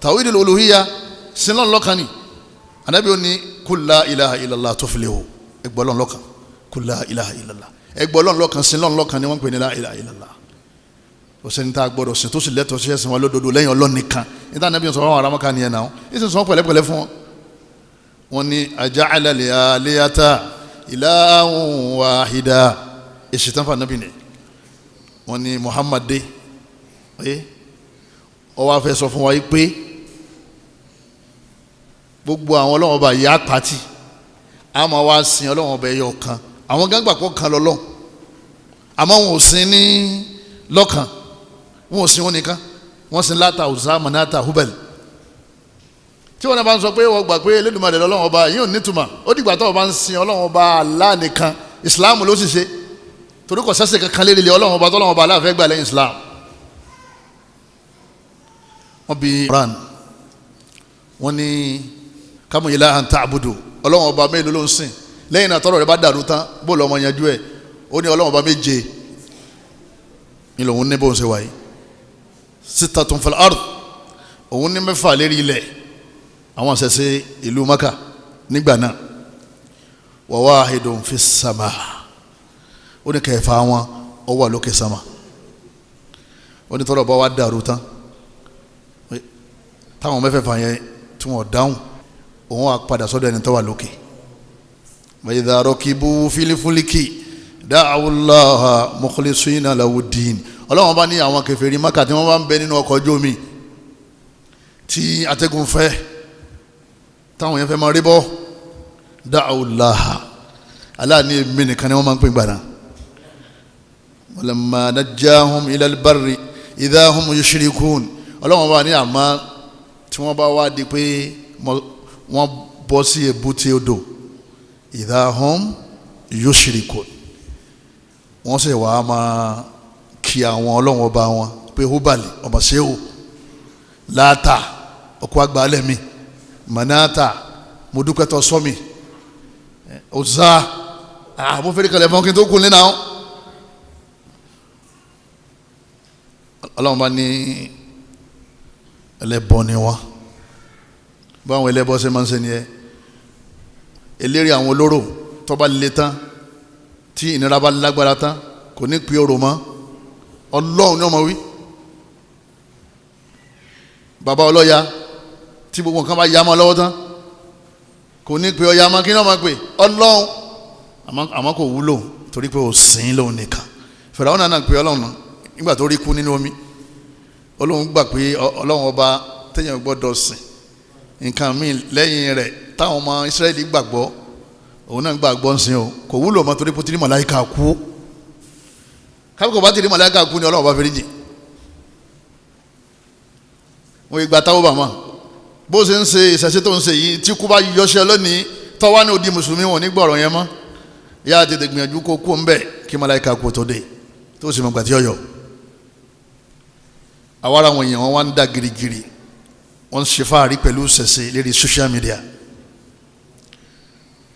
Tawhidul uluhiyya, sinlọ́n lọ́kàn ni. Ànábì ó ní kul la ilaha illallah tuflihu, ẹgbọ́lọ́n lọ́kàn, kul la ilaha illallah, ẹgbọ́lọ́n lọ́kàn, sinlọ́n lọ́kàn ni wọ́n ń pè ní la ilaha illallah. Ọ̀sẹ̀ni tá a gbọ́dọ̀ sìn tó sì lẹ́tọ̀ọ́ sí ẹ̀sìn wa lódodo lẹ́yìn Ọlọ́run nìkan. Níta Ànábì sọ fún àwọn ará Mákà nìyẹn náà, ìsìn sọ pẹ̀lẹ́pẹ̀lẹ́ fún wọn. Wọ́n ní aja'ala al-alihata ilahan wahida, èsì tán fún Ànábì ni. Wọ́n ní Muhammad dé, ó wá fẹ́ sọ fún wa yìí pé gbogbo àwọn Ọlọ́run Ọba yìí á pàtì, á máa wá sin Ọlọ́run Ọba ẹyọ kan. Àwọn gángbà kọ́ kan lọ́lọ́run, àmọ́ wọn ò sin ní lọ́kàn, wọn ò sin wọn nìkan, wọ́n sin Láta, Uzza, Manata, Hubal. Tí wọn náà bá ń sọ pé wọ́n gbà pé Elédùmarè lọ́lọ́run Ọba yìí ò nítumọ̀, ó dìgbà tó o bá ń sin Ọlọ́run Ọba Allah nìkan, Ìsìláàmù ló sì ṣe, torí kò sẹ́sẹ̀ kankan lérí ilé Ọlọ́run Ọba tọ́lọ́run Ọba Allah fẹ́ gbà lẹ́yìn Ìsìláàmù. Wọ́n bi Quran, wọ́n ní kamu ilahan ta'budu, Ọlọ́run Ọba mélòó ló ń sìn? Lẹ́yìn náà tọ́rọ̀ rẹ̀ bá dàrú tán, bó lọ́mọ yanjú ẹ̀? Ó ní Ọlọ́run Ọba méje ní lòun ní bóun ṣe wáyé, sittatun fil ard, òun ní mẹ́fà lérí ilẹ̀, àwọn ṣẹ̀ṣẹ̀ ìlú Maka nígbà náà, wa wahidun fis sama, ó ní kẹfà wọn ó wà lókè sama. Ó ní tọ́rọ̀ bá wá dàrú tán, táwọn mẹ́fẹ̀ẹ̀fà yẹn tí wọ́n dáhùn, òun wà padà sọ́dọ̀ ẹni tó wà lókè. Wa idha rakibu fil fulki da'u Allaha mukhlisina lahu ddin. Ọlọ́wọ́n bá ní àwọn kèfèrí Mákà tí wọ́n bá ń bẹ nínú ọkọ̀ ojú omi tí atẹ́gùn fẹ́, táwọn yẹn fẹ́ máa rí bọ́, da'u Allaha, Allah ní èmi nìkan ni wọ́n máa ń pè gbàdá. Walamma najjahum ilal barri idha hum yushrikun. Ọlọ́wọ́n bá ní àmọ́ tí wọ́n bá wá di pé wọ́n bọ́ sí èbúté odò, idha hum yushrikun, wọ́n sì wá máa kí àwọn ọlọ́wọ́n ọba wọn pé Húbàlì ọba ṣéwò, Láàtà ọkọ̀ àgbàlẹ̀ mi, Mànáàtà mo dúpẹ́ tó sọ mi, Uzza mo fẹ́rẹ̀ kalẹ̀ fún kí n tó kún nínú àwọn. Ọlọ́wọ́n bá ní ẹlẹ́bọ ni wọ́n, báwọn ẹlẹ́bọ ṣe máa ń ṣe nìyẹn. Eléré àwọn olóró tó bá le tán, tí ìnira bá lágbára tán, kò ní pe orò mọ́, Ọlọ́run ni ọmọ wí. Bàbá ọlọ́ya tí gbogbo nǹkan bá ya mọ́ lọ́wọ́ tán, kò ní pe ọya mọ́, kí ni ọmọ pè? Ọlọ́run. Àmọ́ kò wúlò torí pé ò sìn lóun nìkan. Fìràwọ́n náà pe Ọlọ́run náà nígbà tó rí kú nínú omi. Ọlọ́run gbà pé Ọlọ́run Ọba téèyàn gbọ́dọ̀ sìn nǹkan míì lẹ́yìn rẹ̀ táwọn ọmọ Ísírẹ́lì gbàgbọ́, òun náà gbàgbọ́ ń sìn o, kò wúlò mọ́ torí pé tí màláíkà kú. Kábíkọ̀ bá ti rí màláíkà kú ni Ọlọ́run bá fẹ́rí jì. Wọ́n gba táwọn bàmọ́ bó ṣe ń ṣe ìṣẹ̀ṣe tó ń ṣe yìí, tí kú bá yọṣẹ́ lónìí tọ́wá ní odi mùsùlùmí wọn ní gbọ̀rọ̀ yẹn mọ́. Yá tètè gbìyànjú kó kú ń bẹ̀ kí màláíkà kú tó dé, tó sì mọ̀ gbà tí ọ̀yọ́. Àwa ara àwọn èèyàn wọn wá ń dá girigiri, wọ́n ń ṣe fáàrí pẹ̀lú ṣẹ̀ṣẹ̀ lérí social media.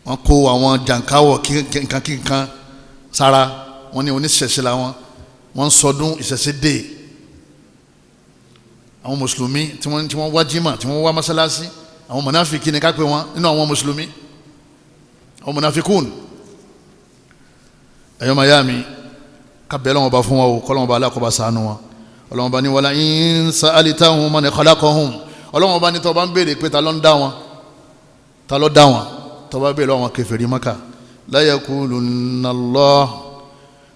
Wọ́n kó àwọn jàǹkáwọ̀ kíkan sára, wọ́n ní oníṣẹ̀ṣẹ̀ làwọn, wọ́n ń sọdún ìṣẹ̀ṣẹ̀ dé. Àwọn mùsùlùmí tí wọ́n wá jímà, tí wọ́n wá mọ́sálásí, àwọn mọ̀náfíkì ni ká pè wọ́n nínú àwọn mùsùlùmí, àwọn mọ̀náfíkùn. Ẹ̀yọ́ mayami, Kábẹ́ ọlọ́wọ́n bá fún wọn o, kọ́lọ́wọ́n bá aláàkọ́bá ṣàánú wọn. Ọlọ́wọ́n bá ní wala in sa'altahum man khalaqahum. Ọlọ́wọ́n bá ní tó bá ń béèrè pé ta ló ń dá wọn, ta ló dá wọn, tó bá béèrè lọ́wọ́ kèfèrí Mákà, la yaqulunna Allah,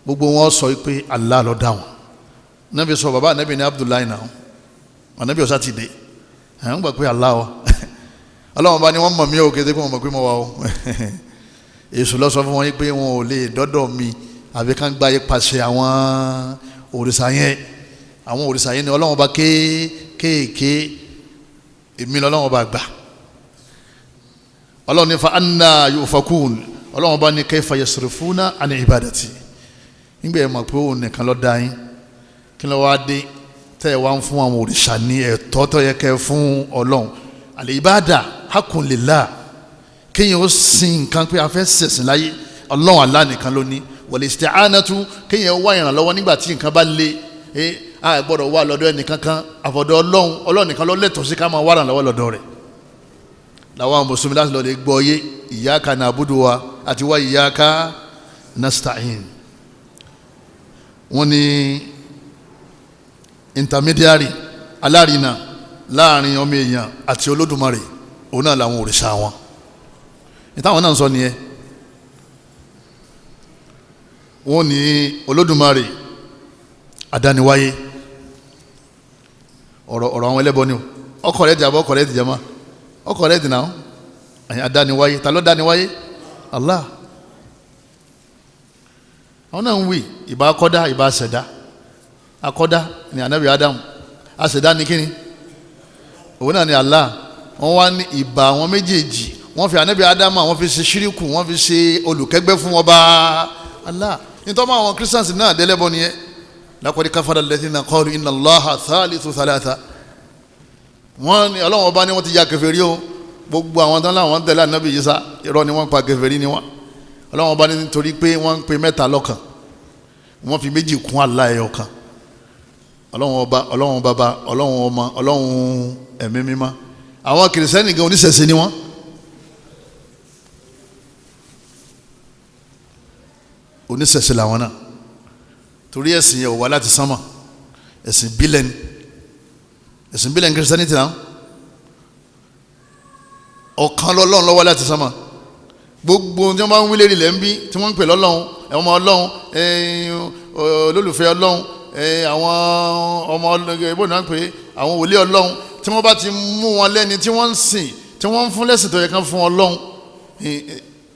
gbogbo wọn sọ pé Allah ló dá wọn. Nàbí sọ bàbá nàbí ní Abdullahi náà, ànábì ọ̀sá ti dé, ẹ̀ ń gbà pé Allah wa. Ọlọ́wọ́n bá ní wọ́n mọ̀ mí o, kété pé wọ́n mọ̀ pé mo wà o. Èṣù ló sọ fún wọn yìí pé wọn ò lè dọ́dọ̀ mi àbí ká ń gba ipasẹ̀ àwọn òrìṣà yẹn. Àwọn òrìṣà yẹn ni Ọlọ́wọ́n bá kéékèèké, èmi lọ́lọ́wọ́n bá gbà. Ọlọ́wọ́n ní fa anna yufakun. Ọlọ́wọ́n bá ní kayfa yasrifuna an ibadati. Nígbà yẹn mọ̀ pé òun nìkan ló dá yín, kí ló wá dé tẹ́ ẹ wá ń fún àwọn òrìṣà ní ẹ̀tọ́ tó yẹ kẹ́ fún Ọlọ́run? Al-ibada haqqun lillah. Kéèyàn ó sin nǹkan pé a fẹ́ ṣẹ̀sìn láyé, Ọlọ́run Allah nìkan ló ní. Wal isti'anatu, kéèyàn wá ìrànlọ́wọ́ nígbà tí nǹkan bá le, a gbọ́dọ̀ wá lọ́dọ̀ ẹnìkankan àfọ̀dọ̀ Ọlọ́run. Ọlọ́run nìkan ló lẹ́tọ̀ọ́ sí ká máa wá ìrànlọ́wọ́ lọ́dọ̀ rẹ̀. Làwọn mùsùlùmí láti lọ́ọ́ lè gbọ́ yé iyyaka na'budu wa àti wa iyyaka nasta'in. Wọ́n ní intermediary, alárinà láàrin ọmọ èèyàn àti Olódùmarè, òun náà làwọn òrìṣà wọn. Ìtàwọn náà ń sọ nìyẹn. Wọ́n ní Olódùmarè àdániwáyé. Ọ̀rọ̀ àwọn ẹlẹ́bọ ni o. Ọkọ̀ rẹ̀ jàbọ̀, ọkọ̀ rẹ̀ tìjàmá, ọkọ̀ rẹ̀ dìnnà àdániwáyé. Ta ló dániwáyé? Allah. Àwọn náà ń wí ìbá akọ́dá, ìbá àṣẹ̀dá. Akọ́dá ni anabi Adam, àṣẹ̀dá ni kíni? Òun náà ni Allah. Wọ́n wá ní ìbá àwọn méjèèjì, wọ́n fi anabi Adam, wọ́n fi ṣe ṣíríkù, wọ́n fi ṣe olùkẹ́gbẹ́ fún ọba Allah. Nítorí àwọn Christians náà délẹ́bọ nìyẹn. Laqad kafara alladhina qalu inna Allaha thalithu thalatha. Wọ́n ní Ọlọ́run ọba ni wọ́n ti ya kèfèrí o. Gbogbo àwọn tán láwọn tẹ̀lé anabi Isa, irọ́ ni wọ́n pa, kèfèrí ni wọ́n. Ọlọ́run ọba ní nítorí pé wọ́n ń pe mẹ́ta lọ́kan, wọ́n fi méjì kún Allah ẹyọ kan. Ọlọ́run ọba, Ọlọ́run bàbá, Ọlọ́run ọmọ, Ọlọ́run ẹ̀mí mímọ́. Àwọn kìrìsìtẹ́nì gan oníṣẹ̀ṣe ni wọ́n. Oníṣẹ̀ṣe làwọn náà, torí ẹ̀sìn yẹn ò wá láti sánmà, ẹ̀sìn bílẹ̀ ni. Ẹ̀sìn bílẹ̀ ní kìrìsìtẹ́nì náà. Ọ̀kan lọ́lọ́run ló wá láti sánmà. Gbogbo tí wọ́n bá ń wí lérí lẹ́ ń bí tí wọ́n ń pè lọ́lọ́run, ọmọ Ọlọ́run, olólùfẹ́ Ọlọ́run, àwọn ọmọ ìbò náà ń pè àwọn wòlíì Ọlọ́run, tí wọ́n bá ti mú wọn lẹ́ni tí wọ́n ń sìn, tí wọ́n ń fún lẹ́sìn tó yẹ kán fún Ọlọ́run,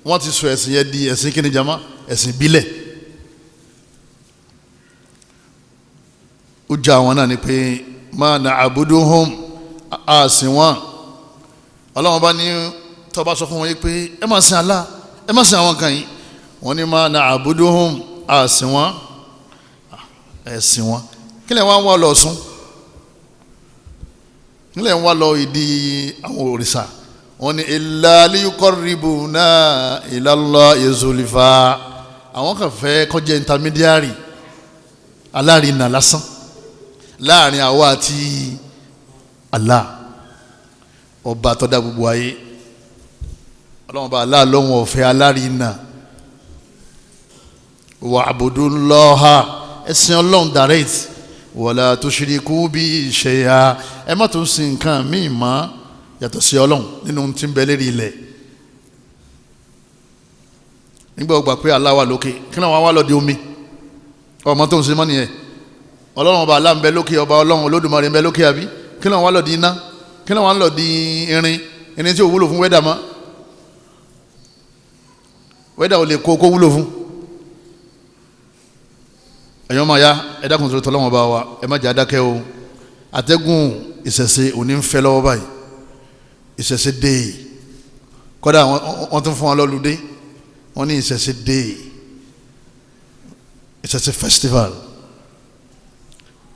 wọ́n ti sọ ẹ̀sìn yẹn di ẹ̀sìn kíni jama? Ẹ̀sìn ìbílẹ̀. Ó já àwọn náà ni pé ma na'buduhum, àsìn wọn. Ọlọ́run bá ní tó bá sọ fún wọn yìí pé ẹ má sìn Allah, ẹ má sìn àwọn kan yìí, wọ́n ní ma na'buduhum, àsìn wọn, ẹ̀sìn wọn. Kí lẹ̀ wá ń wá lọ sún? Kí lẹ̀ ń wá lọ ìdí àwọn òrìṣà? Wọ́n ní illa liyuqarribuna ila Allahi zulfa. Àwọn kan fẹ́ kó jẹ́ intermediary, alárinà lásán láàrin àwa àti Allah, ọba tó dá gbogbo ayé. Ọlọ́run bá Allah lóhun ọ̀fẹ́ alárinà. Wa'budullaha, ẹ̀sìn Ọlọ́run direct. Wala tushriku bi shay'a, ẹ má tún sin nǹkan míì mọ́ yàtọ̀ sí Ọlọ́run nínú tí ń bẹ lérí ilẹ̀. Nígbà ó gbà pé Allah wà lókè, kí náà wọ́n wá lọ di omi? Ọmọ tó ń sin mọ́ nìyẹn. Ọlọ́run ọba Allah ń bẹ lókè, ọba Ọlọ́run Olódùmarè ń bẹ lókè, àbí? Kí náà wọ́n lọ di iná? Kí náà wọ́n lọ di irin? Irin tí ò wúlò fún wẹ́dà mọ́. Wẹ́dà ò lè kó wúlò fún. Ẹ̀yọ́ máa ya, ẹ dákun tó tọ́lọ́wọ́n bá wa, ẹ má jẹ́ adákẹ́ o. Atẹ́gùn ìṣẹ̀ṣe òní ń fẹ́ lọ́wọ́ báyìí. Ìṣẹ̀ṣe dé. Kọ́dà wọ́n tún fún wọn lọ́lùdé. Wọ́n ní ìṣẹ̀ṣe dé, ìṣẹ̀ṣe festival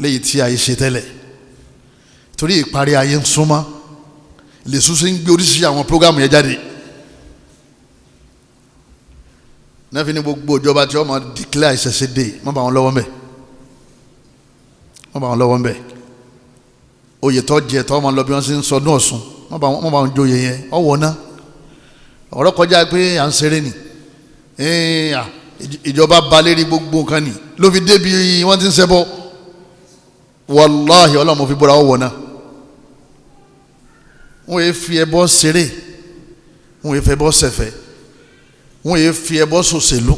léyìí tí ayé ṣe tẹ́lẹ̀. Torí ìparí ayé ń súnmọ́, lè súnṣe ń gbé oríṣiríṣi àwọn prógámù yẹn jáde. Náà fi ní gbogbo ìjọba tí wọ́n máa declare ìṣẹ̀ṣe dé, wọ́n bá wọn lọ́wọ́ ńbẹ̀, wọ́n bá wọn lọ́wọ́ ńbẹ̀. Oyè tó jẹ tó máa lọ bí wọ́n ṣe ń sọdún Ọ̀ṣun, wọ́n bá wọn joyè yẹn, ọ̀wọ́ náà. Ọ̀rọ̀ kọjá pé à ń ṣeré ni. Ìjọba ba lérí gbogbo nǹkan ni. ló fi débi wọ́n ti ń ṣẹbọ, wàláhì Ọlọ́run mo fi bọ́ra ọwọ́ náà. Wọ́n yé fi ẹbọ ṣeré, wọ́n yé fi ẹbọ ṣẹ̀fẹ̀, wọ́n yé fi ẹbọ ṣòṣèlú.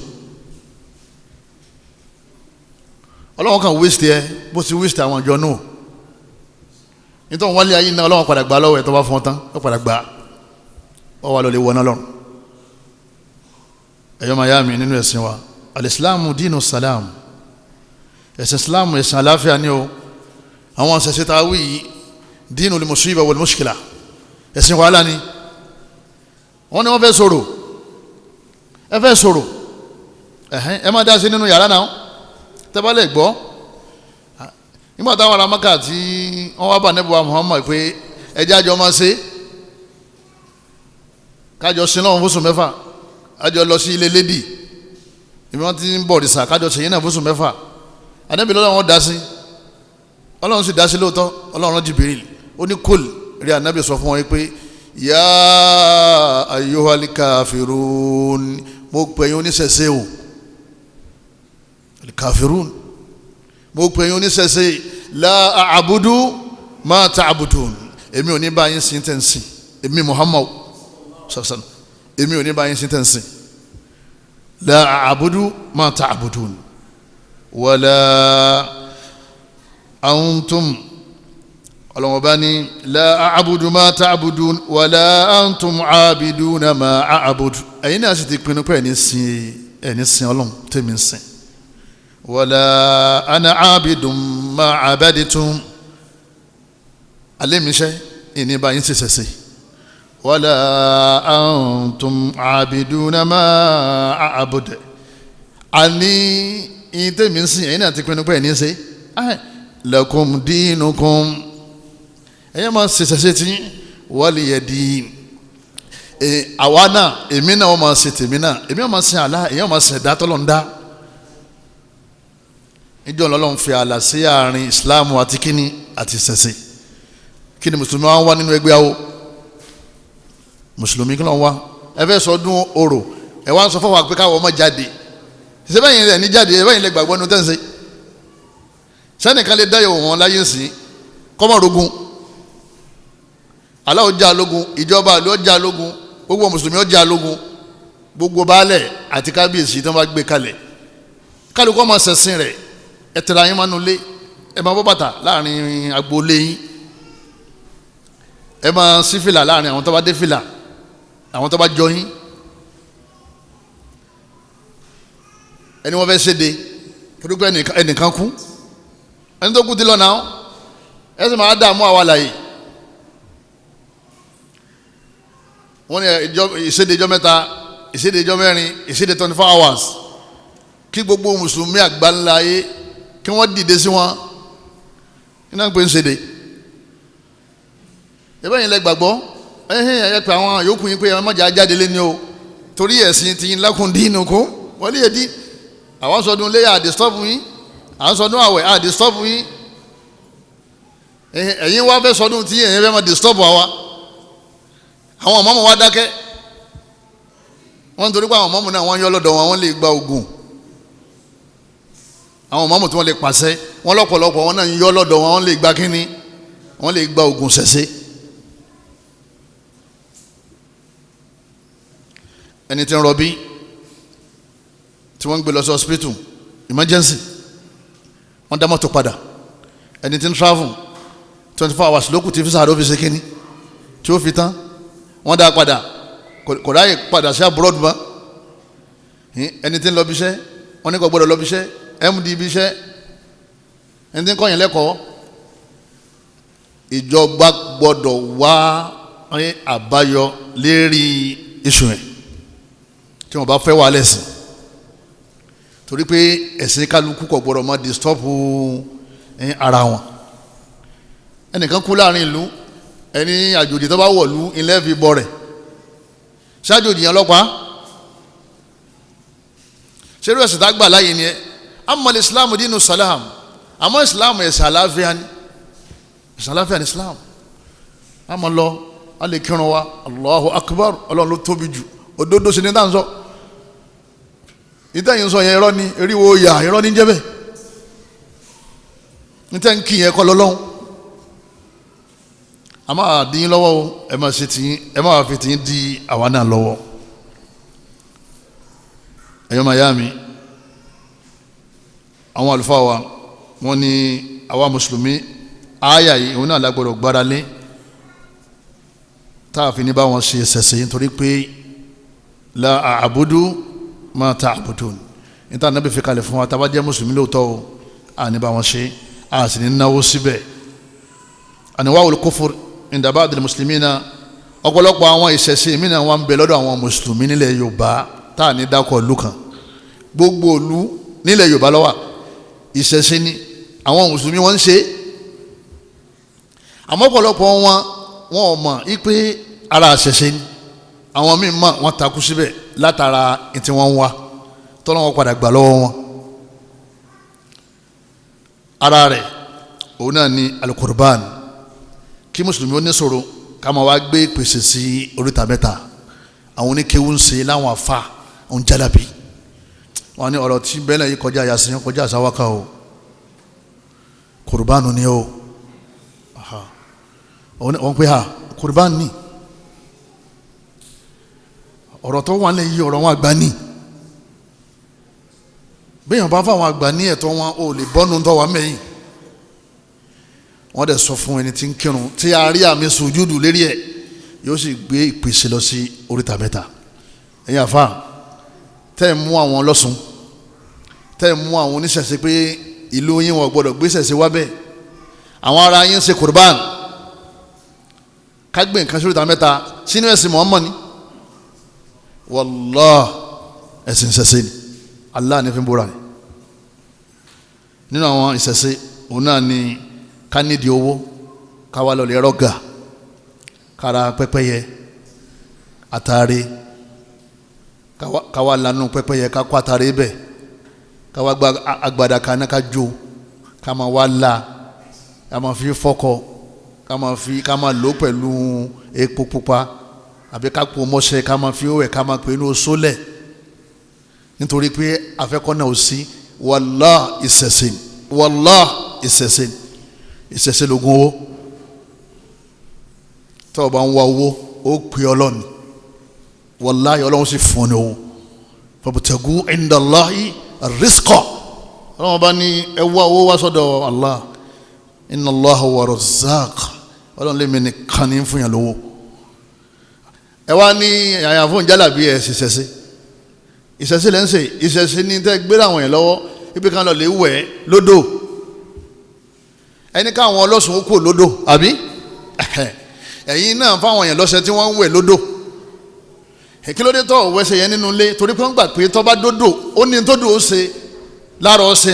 Ọlọ́run kan wíṣítì ẹ bó ti wíṣítì àwọn àjọ náà nítorí wọ́n lé ayé náà. Ọlọ́run padà gbà lọ́wọ́ ẹ̀ tó bá fún ọ tán, ó padà gbà ọ wà lọ́lẹ̀ wọná lọ́run. Ẹ̀yọ́ máa yá mi nínú ẹ̀sìn wa, alìsílámù dínú sàlám, ẹ̀sìn islámù ẹ̀sìn àláfíà ni o. Àwọn ṣẹ̀ṣẹ̀ tá a wí yìí dínú lil musiba wal mushkila, ẹ̀sìn wàhálà ni. Wọ́n ní wọ́n fẹ́ sọ̀rọ̀, ẹ fẹ́ sọ̀rọ̀, ẹ̀hẹ́n ẹ má dá sí nínú yàrá náà tẹ́bá lè gbọ́. Nígbà táwọn ará Mákà tí wọ́n wá bá Ànábì wa Muhammad pé ẹjẹ́ àjọ máa ṣe kájọ sin lọ́wọ́n fóṣù mẹ́fà, àjọ lọ sí ilé lédì ìbí wọ́n ti ń bọ̀ òrìṣà, kájọ sèyí náà fóṣù mẹ́fà. Ànábì lọ́wọ́ dá sí, Ọlọ́run sì dá sí lóòótọ́. Ọlọ́run Jibril ó ní kúl rí Ànábì sọ fún wọn pé yá ayyuhal kafirun, mo pè yín oníṣẹ̀ṣe o, kafirun, mo pè yín oníṣẹ̀ṣe, la a'budu ma ta'budun, èmi ò ní bá yín sìn tẹ̀ ń sìn, èmi Muhammad sọ̀sọ̀nà, èmi ò ní bá yín sìn tẹ̀ ń sìn, la a'budu ma ta'budun wala antum, ọlọ́wọ́n bá ní la a'budu ma ta'budun wala antum 'abiduna ma a'budu, ẹ̀yin náà sì ti pinnu pé ẹ̀ní sìn Ọlọ́run tèmi ń sìn, wala ana 'abidun ma 'abadtum, alẹ́ mi ṣe ìní bá yín ṣe ṣe, wala antum 'abiduna ma a'budu, àní ìyìn tèmi ń sìn ẹ̀yin náà ti pinnu pé ẹ̀ní ṣe, lakum dinukum, ẹ̀yin máa ṣe ṣe tí waliya din, àwa náà èmi náà wọ́n máa ṣe tèmi náà, èmi náà máa ṣe àlá, èmi máa ṣe ẹ̀dá tọ́lọ́ ń dá. Níjọ́ Ọlọ́run fi ààlà sí àárín Islam àti kíní àti ṣẹ̀ṣẹ̀. Kí ni mùsùlùmí wá ń wá nínú ẹgbẹ́ awo? Mùsùlùmí kí ló ń wá? Ẹ fẹ́ sọdún orò, ẹ wá ń sọ fọwọ́ pé káwọ́ ọmọ jáde. Ṣé bẹ́ẹ̀ yẹn ní jáde, ẹ bẹ́ẹ̀ yẹn lè gbàgbọ́ nínú tẹ́ǹsẹ̀? Sẹ́nìkan lè dáyọ̀ wọn láyé sí kọ́mọ̀rógún, aláwọ̀ já lógun, ìjọba àlọ́ já lógun, gbogbo mùsùlùmí ọjà lógun, gbogbo baálẹ̀ àti kábíyèsí tí wọ́n bá gbé kalẹ̀, kálukú ọmọ ṣẹ̀sìn rẹ̀. Ẹ tẹ̀lé ayé máa nulẹ̀, ẹ máa bọ́ bàtà láàrin agboolé yín, ẹ máa sí fìlà láàrin àwọn tó bá dé fìlà, àwọn tó bá jọ yín. Ẹni wọ́n fẹ́ ṣéde torí pé ẹnìkan kú, ẹni tó kú ti lọ náà, ẹ sì máa dààmú àwa láàyè. Wọ́n ní ìṣéde ijọ́ mẹ́ta, ìṣéde ijọ́ mẹ́rin, ìṣéde 24 hours, kí gbogbo mùsùlùmí àgbáńlá ayé kí wọ́n dìde sí wọn. Iná ń pè ń ṣèdè ẹ̀bẹ́ yìí lẹ gbàgbọ́, ẹ̀hìn ẹ̀yẹ pé àwọn yòókù yín pé ẹ má jẹ́ ajáde lé ní o, torí ẹ̀sìn ti yín lakum dinukum waliya din. Àwọn sọdún léyà àdìstọ́pù yín, à ń sọdún àwẹ̀ àdìstọ́pù yín, ẹ̀yin wá fẹ́ sọdún tí ẹ̀yin fẹ́ máa dìstọ́pù àwa. Àwọn ọmọ wa dákẹ́, wọ́n torí pé àwọn ọmọ náà wọ́n yọ lọ́dọ̀ wọn, wọ́n lè gba ògùn. Àwọn mọ́mù tí wọ́n lè pàṣẹ wọ́n lọ́pọ̀lọpọ̀ wọn náà ń yọ́ lọ́dọ̀ wọn, wọ́n lè gba kínní, wọ́n lè gba ògùn ṣẹ̀ṣẹ̀. Ẹni tí ń rọbí tí wọ́n ń gbé lọ sí hospital emergency, wọ́n dá mọ́tò padà. Ẹni tí ń travel 24 hours lókù tí fisa àdó fi ṣe kínní tí ó fi tán, wọ́n dá padà, kò ráyè padà sí abroad mọ́. Ẹni tí ń lọ bí iṣẹ́, wọ́n ní kò gbọ́dọ̀ lọ bí iṣẹ́, md bí iṣẹ́, ẹni tí ń kọ́yìn lẹ́kọ̀ọ́. Ìjọba gbọ́dọ̀ wá àbáyọ lérí iṣu yẹn tí wọ́n bá fẹ́ wà lẹ́sìn, torí pé ẹ̀sìn kálukú kò gbọ́dọ̀ máa disturb ara wọn. Ẹnìkan kú láàrin ìlú, ẹni àjòjì tó bá wọ̀lú ilé fi bọ rẹ̀, ṣáàjòjì yẹn ọlọ́pàá ṣerú ẹ̀sìn tá gbà láàyè ni ẹ. Amma islam dinu salam, àmọ́ islam ẹ̀sìn àlàáfíà ni, ẹ̀sìn àlàáfíà ni islam. Àmọ́ lọ a lè kírun wa, Allahu akbar, Ọlọ́run ló tóbi jù, òdodo sí ni tá à ń sọ. Ìtẹ̀yìn sọ yẹn irọ́ ni, eriwo yà irọ́ ni jẹ́bẹ̀. Ìtẹ̀yìn kì yẹn kọ́ lọ́lọ́hún. A máa dín yín lọ́wọ́ o, ẹ máa ṣe tiyín, ẹ máa fi tiyín di àwa náà lọ́wọ́. Ẹ̀yọ́ máa yá mi, àwọn àlùfáà wa wọ́n ní àwa mùsùlùmí àyà yìí òun náà lágbọ́dọ̀ gbára lé tá a fi ní bá wọn ṣe ṣẹ̀ṣẹ̀ nítorí pé la àbùdù ma ta'budun níta nàbẹ̀ fi kalẹ̀ fún wa tá a bá jẹ́ mùsùlùmí lóòótọ́ o, à ní bá wọn ṣe, à sì ní náwó síbẹ̀. Anwa'ul kufur inda ba'dil muslimina, ọ̀pọ̀lọpọ̀ àwọn ìṣẹ̀ṣe mìíràn wà ń bẹ lọ́dọ̀ àwọn mùsùlùmí nílẹ̀ Yorùbá tá a ní dákọ̀ ìlú kan. Gbogbo ìlú nílẹ̀ Yorùbá ló wà ìṣẹ̀ṣe ni àwọn mùsùlùmí wọ́n ń ṣe, àmọ́ ọ̀pọ̀lọpọ̀ wọn ò mọ̀ ipe ara ìṣẹ̀ṣe ni. Àwọn míì mọ̀ wọ́n takú síbẹ̀ látara tí wọ́n ń wá tọ́lọ́ wọn padà gbà lọ́wọ́ wọn. Ara rẹ̀ òun náà ni alukurban, kí mùsùlùmí ó ní sọ̀rọ̀ ká máa wá gbé pèsè sí oríta mẹ́ta. Àwọn oníkéwú ń ṣe láwọn afa òun jálàbí wọn ní ọ̀rọ̀ tí bẹ́ẹ̀ náà yìí kọjá yasin kọjá àsáwáká o, kurbanu ni o. Wọ́n pè ha kurban ni ọ̀rọ̀ tó wà lẹ́yìn ọ̀rọ̀ wọn àgbà ní. Bẹ́ẹ̀ bá fáwọn àgbà ní ẹ̀tọ́ wọn ò lè bọ́nu tó wà mẹ́yìn. Wọ́n dẹ̀ sọ fún ẹni tí ń kírun tí a rí àmì sùjúdù lérí ẹ̀ yóò sì gbé ìpèsè lọ sí oríta mẹ́ta. Ẹ̀yin àfa tẹ́ ẹ̀ mú àwọn ọlọ́sùn, tẹ́ ẹ̀ mú àwọn oníṣẹ̀ṣe pé ìlú yín wọn gbọ́dọ̀ gbéṣẹ̀ṣe wá bẹ́ẹ̀, àwọn ará yín ṣe kurban ká gbé nǹkan sí oríta mẹ́ta sínú ẹ̀sìn Muhammad ni. Wallah ẹ̀sìn ìṣẹ̀ṣe ni Allah ní fi ń búra ni. Nínú àwọn ìṣẹ̀ṣe òun náà ni ká nídìí owó ká wá lọlẹ̀ rọ́gà kára pẹ́pẹ́yẹ àtàrí ká wá lanú pẹ́pẹ́yẹ ká kó àtàrí bẹ̀ ká wá gba agbada kaná ká jó ká máa wá la ká máa fi fọ́kọ ká máa fi ká máa lò pẹ̀lú epo pupa àbí ká po mọ́ṣẹ́ ká máa fi wẹ̀ ká máa pè ní oṣólẹ̀ nítorí pé afẹ́kọ́nà ò sí. Wallah ìṣẹ̀ṣe, wallah ìṣẹ̀ṣe, ìṣẹ̀ṣe lógún owó. Tó o bá ń wá owó ó pè Ọlọ́run, wallahi Ọlọ́run sì fún ọ ní owó. Fabtagu indallahi rizqa, Ọlọ́run bá ní ẹ wá owó wá sọ́dọ̀ Allah, inna Allaha huwa razzaq, Ọlọ́run lè mi nìkan ní fún yàn lówó. Ẹ wá ní àyà fún jálàbí ẹ ṣiṣẹ́ṣe, ìṣẹ̀ṣe lẹ́ ń ṣe, ìṣẹ̀ṣe ní tẹ́ gbéra àwọn yẹn lọ́wọ́ ibi kan lọ lè wẹ̀ lódò, ẹni káwọn ọlọ́sùn ó kú lódò àbí ẹ̀yin náà fáwọn yẹn lọ́sẹ̀ tí wọ́n ń wẹ̀ lódò. Kí ló dé tọ́ wẹ́sẹ̀ yẹn nínú ilé? Torí pé wọ́n gbà pé tọ́ bá dódò ó ní tó dò ó ṣe lára ọṣẹ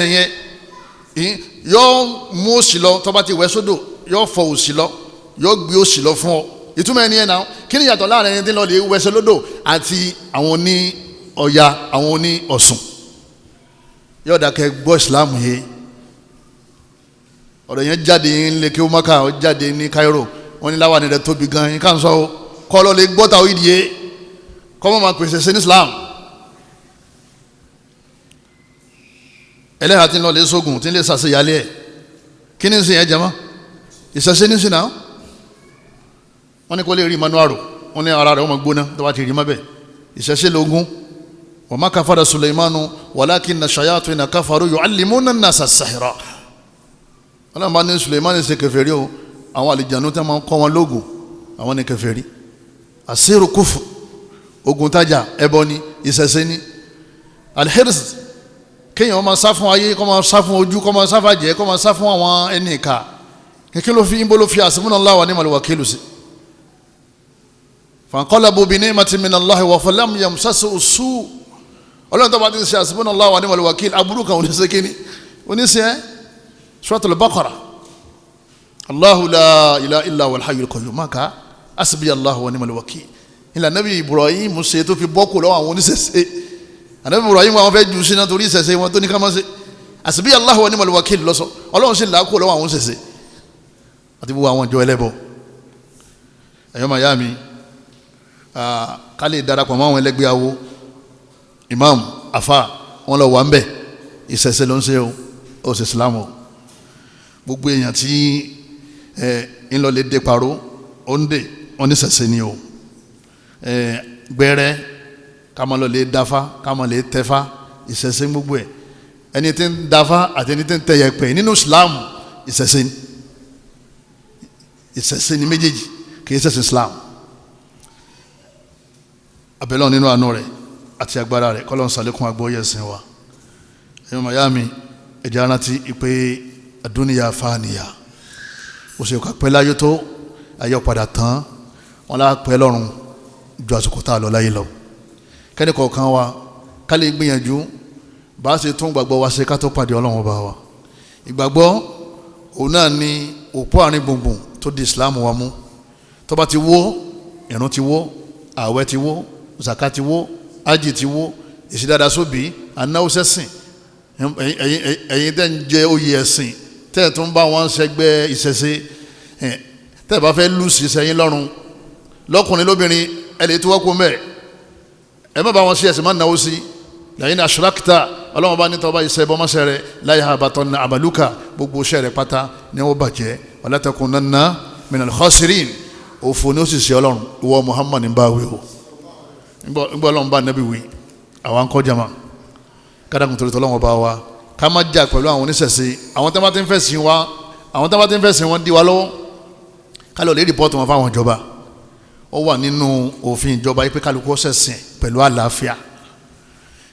yẹn yóò mú òṣì lọ, tọ́ bá ti wẹ̀ sódò yóò fọ òṣì lọ, yóò gbé òṣì lọ fún ọ. Ìtumọ̀ ẹni yẹn náà kí ni ìyàtọ̀ láàrin ẹni tí ń lọ lè wẹsẹ̀ lódò àti àwọn oní Ọya, àwọn oní Ọ̀ṣun? Yóò dákẹ́ gbọ́ ìsìláàmù yìí. Ọ̀rọ̀ yẹn jáde ní leke omaka, ó jáde ní Cairo, wọ́n ní láwàní rẹ̀ tóbi gan yín ká ń sọ o, kọ́ lọ lè gbọ́ tàwọn ìdíyẹ kọ́ mọ́ máa pèsè sí ní Islam. Ẹlẹ́hàá tí ń lọ lè sógun tí ń lè sàṣeyálẹ̀ ẹ̀ kí ni ń sìn yẹn jẹ́ mọ́ ìṣẹ̀ṣe ní sìn náà. Wọ́n ní kó lè rí mọ́nú àrò, wọ́n ní ara rẹ̀ wọ́n máa gbóná tó bá ti rí mọ́ bẹ́ẹ̀. Ìṣẹ̀ṣe lógún. Wa ma kafara Sulaimanu walakinna shayatina kafaru yu'allimuna an-nasa as-sihra. Ọlọ́run bá ní Sulaimanu ṣe kèfèrí o, àwọn àlìjànú tí wọ́n máa ń kọ́ wọn lóògùn àwọn ní kèfèrí. Àṣírò kúfù, ogun tajà, ẹbọ ni, ìṣẹ̀ṣe ni. Alhirs, kéèyàn máa sá fún ayé, kó máa sá fún ojú, kó máa sá fàjẹ́, kó máa sá fún àwọn ẹni ìka. Kí ló fi ń bolo fi hasbunallahu wa ni'mal wakil sí? Fanqalabu bi ni'matin minallahi wa lam yamsashu su. Ọlọ́run tó bá ti ń ṣe hasbunallahu wa ni'mal wakil, aburú kan oníṣe kíní oníṣe ẹ́. Suratul Baqara, Allahu la ilaha illa huwal hayyul qayyum, má ká hasbiyallahu wa ni'mal wakil. Ìlànà Nabi Ibrahim ṣe tó fi bọ́kù lọ́wọ́ àwọn oníṣẹ̀ṣe. Ànábì Ibrahim àwọn fẹ́ jù sínú torí ìṣẹ̀ṣe wọn tó ní ká má ṣe. Hasbiyallahu wa ni'mal wakil lọ́sọ, Ọlọ́run sì làákù lọ́wọ́ àwọn oníṣẹ̀ṣe àti gbogbo àwọn ìjọ ẹlẹ́bọ. Ẹ̀yọ́ màyá mi, ká lè darapọ̀ mọ́ àwọn ẹlẹ́gbẹ́ awo, imam afa wọn lọ wà ń bẹ̀, ìṣẹ̀ṣe ló ń ṣe o, ó ṣe Islam o. Gbogbo èèyàn tí ẹ ń lọ lè dé paro ó ń dè wọn ní ṣẹ̀ṣe ni o. Gbẹrẹ ká máa lọ lè dáfá, ká máa lè tẹfá, ìṣẹ̀ṣe gbogbo ẹ̀. Ẹni tí ń dáfá àti ẹni tí ń tẹyẹpẹ nínú Islam, ìṣẹ̀ṣe ni, ìṣẹ̀ṣe ni méjèèjì, kì í ṣẹ̀ṣe Islam. Abẹ́lẹ́ nínú àánú rẹ̀ àti agbára rẹ̀, kọ́lọ́n sàlékún agbóyè ẹ̀sìn wa. Ẹ̀yọ́ mayami, ẹ̀jẹ̀ arántí pé àdúnìyà fàníyà, ó ṣe pẹ́ láyé tó ayé padà tán, wọn lá pẹ́ lọ́run ju àsìkò tá a lọ láyé lọ. Kẹ́ni kọ̀ọ̀kan wa ká lè gbìyànjú bá a ṣe tún gbàgbọ́ wa ṣe ká tó pàdé Ọlọ́run ọba wa. Ìgbàgbọ́ òun náà ni òpó àárín gbùngbùn tó di Islam wa mú. Tó bá ti wó, ìrun ti wó, ààwẹ̀ ti wó, zaka ti wó, ájì ti wó, ìṣídáadáa sóbì, anáwó sẹ́sìn, ẹ̀yin tẹ́ ń jẹ oyè ẹ̀sìn, tẹ́ ẹ̀ tún bá wọn ṣẹgbẹ́ ìṣẹ̀ṣe, tẹ́ ẹ̀ bá fẹ́ lùsì sẹ́yìn lọ́rùn, lọ́kùnrin lóbìnrin, ẹ̀ lè tiwọ́ kó mẹ́ ẹ má bá wọn ṣe ẹ̀sìn, má náwó sí. Lẹ́yìn aṣọ́lákìtà Ọlọ́run bá ní tọ́ bá iṣẹ́ bọ́mọ́sẹ́ rẹ láyé àbàtọ́ ní àmàlùkà, gbogbo iṣẹ́ rẹ pátá ní wọ́n bàjẹ́. Wala takunanna minal khasirin, òfò ni ó sì ṣe Ọlọ́run. Ìwọ Muhammad ń bá wí o, ńgbọ́ Ọlọ́run bá nẹ́bí wí, àwọn akọ́ jama kádàkùn torí tọ́lọ́wọ́n bá wa ká má jà pẹ̀lú àwọn oníṣẹ̀ṣe. Àwọn tó bá ti ń fẹ̀sìn wa, àwọn tó bá ti ń fẹ̀sìn wọn dí wa lọ́wọ́, ká lọ lè rìpọ́tù wọn fáwọn ìjọba. Ó wà nínú òfin ìjọba yìí pé kálukú ó ṣẹ̀sìn pẹ̀lú àlàáfíà.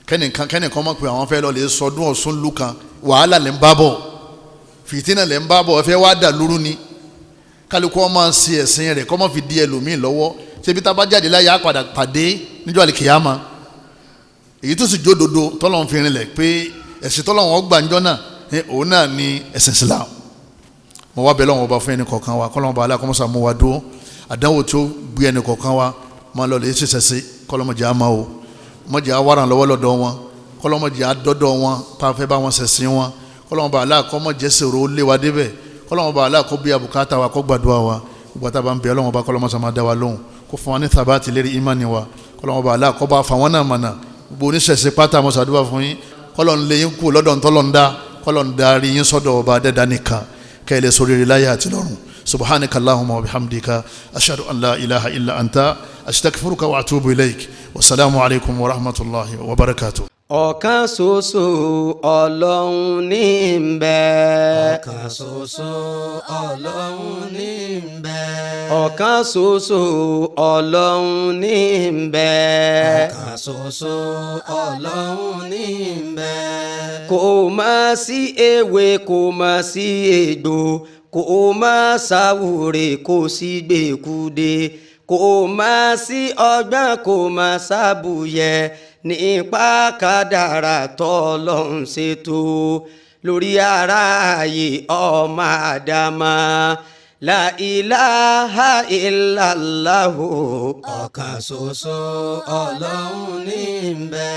Kẹ́nìkan mọ̀ pé àwọn fẹ́ lọ lè sọdún Ọ̀ṣun lù kan, wàhálà lè ń bá bọ̀, fìtínà lè ń bá bọ̀, ẹ fẹ́ wá dà lúrú ni. Kálukú ó máa ṣe ẹ̀sìn rẹ̀ kó má fi di ẹlòmíì lọ́wọ́. Ṣebí tá a bá jáde láyé á padà pàdé níjọ́ àlìkìyàmá. Èyí tó sì jódodo tọ́lọ́run fi rinlẹ̀ pé ẹ̀sìn tọ́lọ́run ọgbà ńjọ́ náà òun náà ni ẹ̀sìn Islam. Mo wá bẹ̀ lọ́wọ́ ọba fún ẹnì kọ̀ọ̀kan wa, kọ́lọ́run ọba aláàkọ́mọ́sá mú wa dúró. Àdánwò tó gbé ẹnì kọ̀ọ̀kan wa máa lọ lè ṣiṣẹ́ sí, kọ́lọ́mọdé á máa o, mọ̀jẹ̀ á wàràn lọ́wọ́ lọ́dọ̀ wọn, kọ́lọ́mọdé á dọ́dọ̀ wọn pàfẹ́ bá wọn ṣẹ̀sìn wọn, kọ́lọ́run ọba aláàkọ́mọ́jẹ́ sèrò lé wa débẹ̀, kọ́lọ́run ọba aláàkọ́ bí abùkátà wa kó gbàdúrà wa. Gbogbo àtàbà ń bẹ Ọlọ́run ọba kọ́lọ́mọsá máa dá wa lóhùn, kó fún wa ní thabati lérí ìmánì wa, kọ́lọ́run ọba aláàkọ́ bá fa wọn náà mọ̀nà. Gbogbo oníṣẹ̀ṣe pátá mo ṣàdúrà fún yín, kọ́lọ́n lé yín kú lọ́dọ̀ ntọ́lọ́n dá, kọ́lọ́n darí yín sọ́dọ̀ ọba dẹ́dá nìkan, kẹ́lẹ́ sóríire láyé àti lọ́run. Subhanaka allahumma wa bihamdika, ashhadu an la ilaha illa anta, astaghfiruka wa atubu ilaik. Wasalaamu alaykum wa rahmatulahi wa barakatuh. Ọ̀kan ṣoṣo Ọlọ́run ní ń bẹ. Ọ̀kan ṣoṣo Ọlọ́run ní ń bẹ. Ọ̀kan ṣoṣo Ọlọ́run ní ń bẹ. Ọ̀kan ṣoṣo Ọlọ́run ní ń bẹ. Kò má sí ewé, kò má sí egbò, kò má sáwúre, kò sí gbèkúde, kò má sí ọgbọ́n, kò má sábùyẹ, nípa kádàrá tọ́lọ́run ṣètò lórí aráyé ọmọ àdámà. La ilaha illallahu. Ọ̀kan ṣoṣo Ọlọ́run ní ń bẹ.